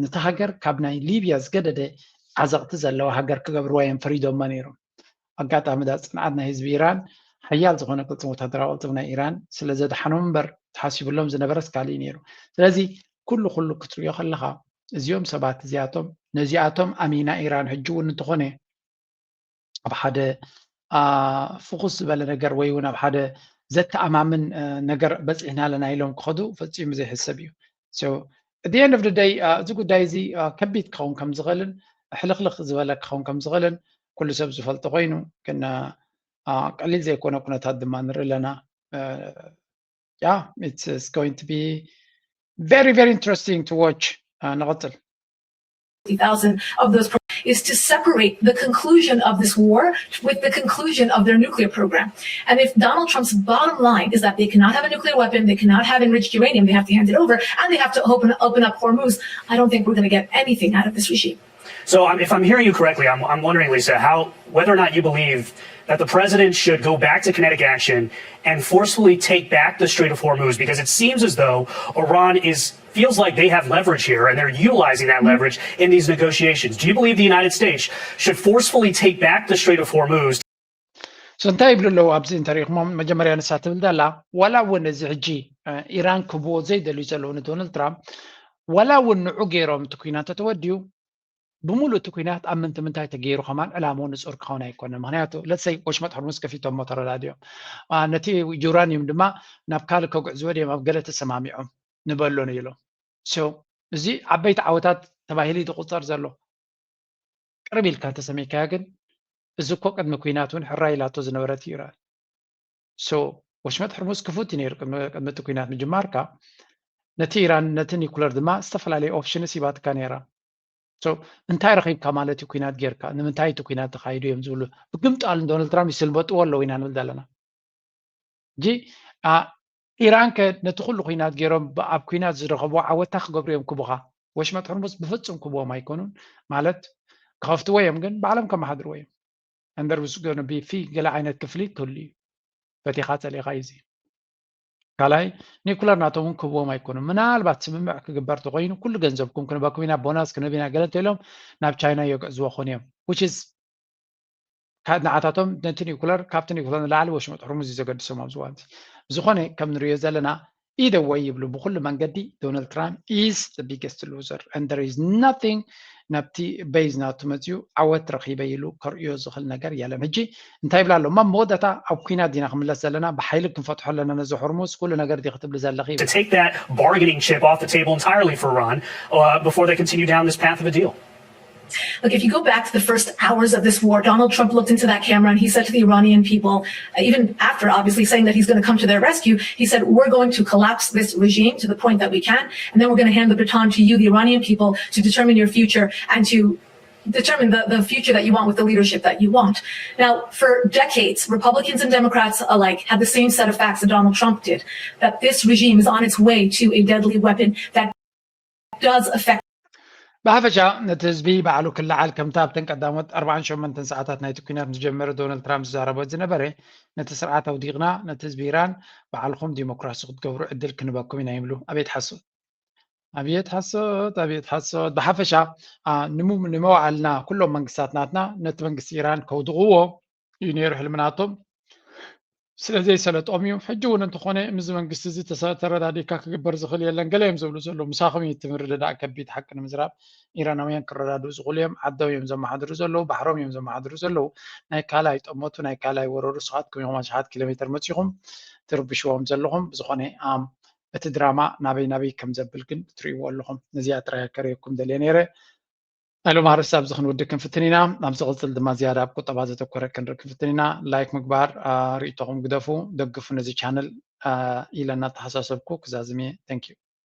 ነታ ሃገር ካብ ናይ ሊብያ ዝገደደ ዓዘቕቲ ዘለዋ ሃገር ክገብርዋ እዮም ፈሪዶማ ነይሮም። ኣጋጣሚ ዳ ፅንዓት ናይ ህዝቢ ኢራን ሓያል ዝኾነ ቅልፅም ወታደራዊ ቅልፅም ናይ ኢራን ስለ ዘድሓኖም እምበር ተሓሲብሎም ዝነበረስ ካሊእ ነይሩ። ስለዚ ኩሉ ኩሉ ክትሪኦ ከለኻ እዚኦም ሰባት እዚኣቶም ነዚኣቶም ኣሚና ኢራን ሕጂ እውን እንተኾነ ኣብ ሓደ ፍኹስ ዝበለ ነገር ወይ እውን ኣብ ሓደ ዘተኣማምን ነገር በፂሕና ኣለና ኢሎም ክኸዱ ፈፂሙ ዘይሕሰብ እዩ። So at the end of the day እዚ ጉዳይ እዚ ከቢድ ክኸውን ከም ዝኽእልን ሕልኽልኽ ዝበለ ክኸውን ከም ዝኽእልን ኩሉ ሰብ ዝፈልጦ ኮይኑ ግን ቀሊል ዘይኮነ ኩነታት ድማ ንርኢ ኣለና። Yeah, it's, it's going to be very, very interesting to watch. ንቐፅል። Thousand of those is to separate the conclusion of this war with the conclusion of their nuclear program. And if Donald Trump's bottom line is that they cannot have a nuclear weapon, they cannot have enriched uranium, they have to hand it over, and they have to open open up Hormuz, I don't think we're going to get anything out of this regime. So um, if I'm hearing you correctly, I'm, I'm wondering, Lisa, how whether or not you believe that the president should go back to kinetic action and forcefully take back the Strait of Hormuz, because it seems as though Iran is feels like they have leverage here and they're utilizing that leverage in these negotiations. Do you believe the United States should forcefully take back the Strait of Hormuz? So እንታይ ይብሉ ኣለዉ ኣብዚ እንተሪእኹሞም መጀመርያ ንሳ ትብል ዘላ ዋላ እውን እዚ ሕጂ ኢራን ክብዎ ዘይደልዩ ዘለዉ ንዶናልድ ትራምፕ ዋላ እውን ንዑ ገይሮም እቲ ኩናት ተተወድዩ ብምሉእ እቲ ኩናት ኣብ ምንቲ ምንታይ ተገይሩ ከማን ዕላምኡ ንፁር ክኸውን ኣይኮነን። ምክንያቱ ለትሰይ ወሽመጥ ሕርሙዝ ከፊቶሞ ተረዳድዮም ነቲ ዩራኒየም ድማ ናብ ካልእ ከጉዕዝዎ ድዮም ኣብ ገለ ተሰማሚዖም ንበሎ ኢሎም። So እዚ ዓበይቲ ዓወታት ተባሂሉ እዩ ዝቁፀር ዘሎ። ቅርብ ኢልካ እንተሰሚዕካዮ ግን እዚ እኮ ቅድሚ ኩናት እውን ሕራይ ኢላቶ ዝነበረት እዩ ኢራን። So ወሽመጥ ሕርሙዝ ክፉት እዩ ነይሩ ቅድሚ እቲ ኩናት ምጅማርካ ነቲ ኢራን ነቲ ኒኩለር ድማ ዝተፈላለዩ ኦፕሽንስ ሂባትካ ነይራ። So እንታይ ረኺብካ ማለት እዩ ኩናት ጌርካ ንምንታይ እቲ ኩናት ተኻይዱ እዮም ዝብሉ ብግምጣል ንዶናልድ ትራምፕ ይስልበጥዎ ኣለዉ ኢና ንብል ዘለና። ሕጂ ኢራን ከ ነቲ ኩሉ ኩናት ገይሮም ኣብ ኩናት ዝረኸብዎ ዓወት እንታይ ክገብሩ እዮም ክቡኻ? ወሽመጥ ሕርሙዝ ብፍጹም ክብዎም ኣይኮኑን። ማለት ክኸፍትዎ እዮም፣ ግን ባዕሎም ከመሓድርዎ እዮም። And there was gonna be fee፣ ገለ ዓይነት ክፍሊት ክህሉ እዩ። ፈቲኻ ጸሊኻ እዩ እዚ። ካልኣይ ኒኩለር ናቶም እውን ክህብዎም ኣይኮኑን። ምናልባት ስምምዕ ክግበር ተኮይኑ ኩሉ ገንዘብኩም ክንበኩም ኢና፣ ቦናስ ክንህብ ኢና ገለ እንተኢሎም ናብ ቻይና የግዕዝዎ ኾን እዮም። Which is ንዓታቶም ነቲ ኒኩለር ካብቲ ኒኩለር ንላዕሊ ወሽመጥ ሕርሙዝ እዩ ዘገድሶም ኣብዚ እዋን እዚ። ብዝኾነ ከም ንሪኦ ዘለና ኢደ ወይ ይብሉ ብኩሉ መንገዲ ዶናልድ ትራምፕ is the biggest loser and there is nothing ናብቲ ቤዝ ናቱ መፅዩ ዓወት ረኺበ ኢሉ ከርእዮ ዝኽእል ነገር የለን። ሕጂ እንታይ ይብላ ኣሎ እማ መወዳእታ ኣብ ኩናት ዲና ክምለስ ዘለና ብሓይሊ ክንፈትሖ ኣለና ነዚ ሕርሙዝ ኩሉ ነገር ዲ ክትብሊ ዘለኺ to take that bargaining chip off the table entirely for Iran uh, before they continue down this path of a deal. Look, if you go back to the first hours of this war, Donald Trump looked into that camera and he said to the Iranian people, uh, even after obviously saying that he's going to come to their rescue, he said, "We're going to collapse this regime to the point that we can, and then we're going to hand the baton to you, the Iranian people, to determine your future and to determine the, the future that you want with the leadership that you want." Now, for decades, Republicans and Democrats alike had the same set of facts that Donald Trump did, that this regime is on its way to a deadly weapon that does affect ብሓፈሻ ነቲ ህዝቢ ባዕሉ ክለዓል ከምቲ ኣብተን ቀዳሞት ኣርባዓን ሸሞንተን ሰዓታት ናይቲ ኩናት ዝጀመረ ዶናልድ ትራምፕ ዝዛረቦ ዝነበረ ነቲ ስርዓት ኣውዲቕና ነቲ ህዝቢ ኢራን ባዕልኹም ዲሞክራሲ ክትገብሩ ዕድል ክንበኩም ኢና ይብሉ። ኣቤት ሓሶት፣ ኣቤት ሓሶት፣ ኣቤት ሓሶት። ብሓፈሻ ንመዋዕልና ኩሎም መንግስታት ናትና ነቲ መንግስቲ ኢራን ከውድቕዎ እዩ ነይሩ ሕልምናቶም። ስለ ዘይሰለጦም እዩ። ሕጂ እውን እንተኾነ ምስዚ መንግስቲ እዚ ተረዳዲካ ክግበር ዝኽእል የለን ገለ እዮም ዝብሉ ዘለዉ። ምሳኹም እዩ እቲ ምርድዳእ ከቢድ ሓቂ ንምዝራብ። ኢራናውያን ክረዳድኡ ዝኽእሉ እዮም። ዓዶም እዮም ዘመሓድሩ ዘለዉ፣ ባሕሮም እዮም ዘመሓድሩ ዘለዉ። ናይ ካልኣይ ጠመቱ ናይ ካልኣይ ወረሩ ንስኻትኩም ኢኹም ኣሽሓት ኪሎ ሜትር መፂኹም ትርብሽዎም ዘለኹም። ብዝኾነ እቲ ድራማ ናበይ ናበይ ከም ዘብል ግን ትርእይዎ ኣለኹም። ነዚኣ ጥራይ ከርእየኩም ደልየ ነይረ። ናይ ሎም ኣርእስቲ ኣብዚ ክንውድእ ክንፍትን ኢና። ኣብ ዝቕፅል ድማ ዝያዳ ኣብ ቁጠባ ዘተኮረ ክንርኢ ክንፍትን ኢና። ላይክ ምግባር ርእይቶኹም ግደፉ፣ ደግፉ ነዚ ቻነል ኢለ እናተሓሳሰብኩ ክዛዝም እየ። Thank you።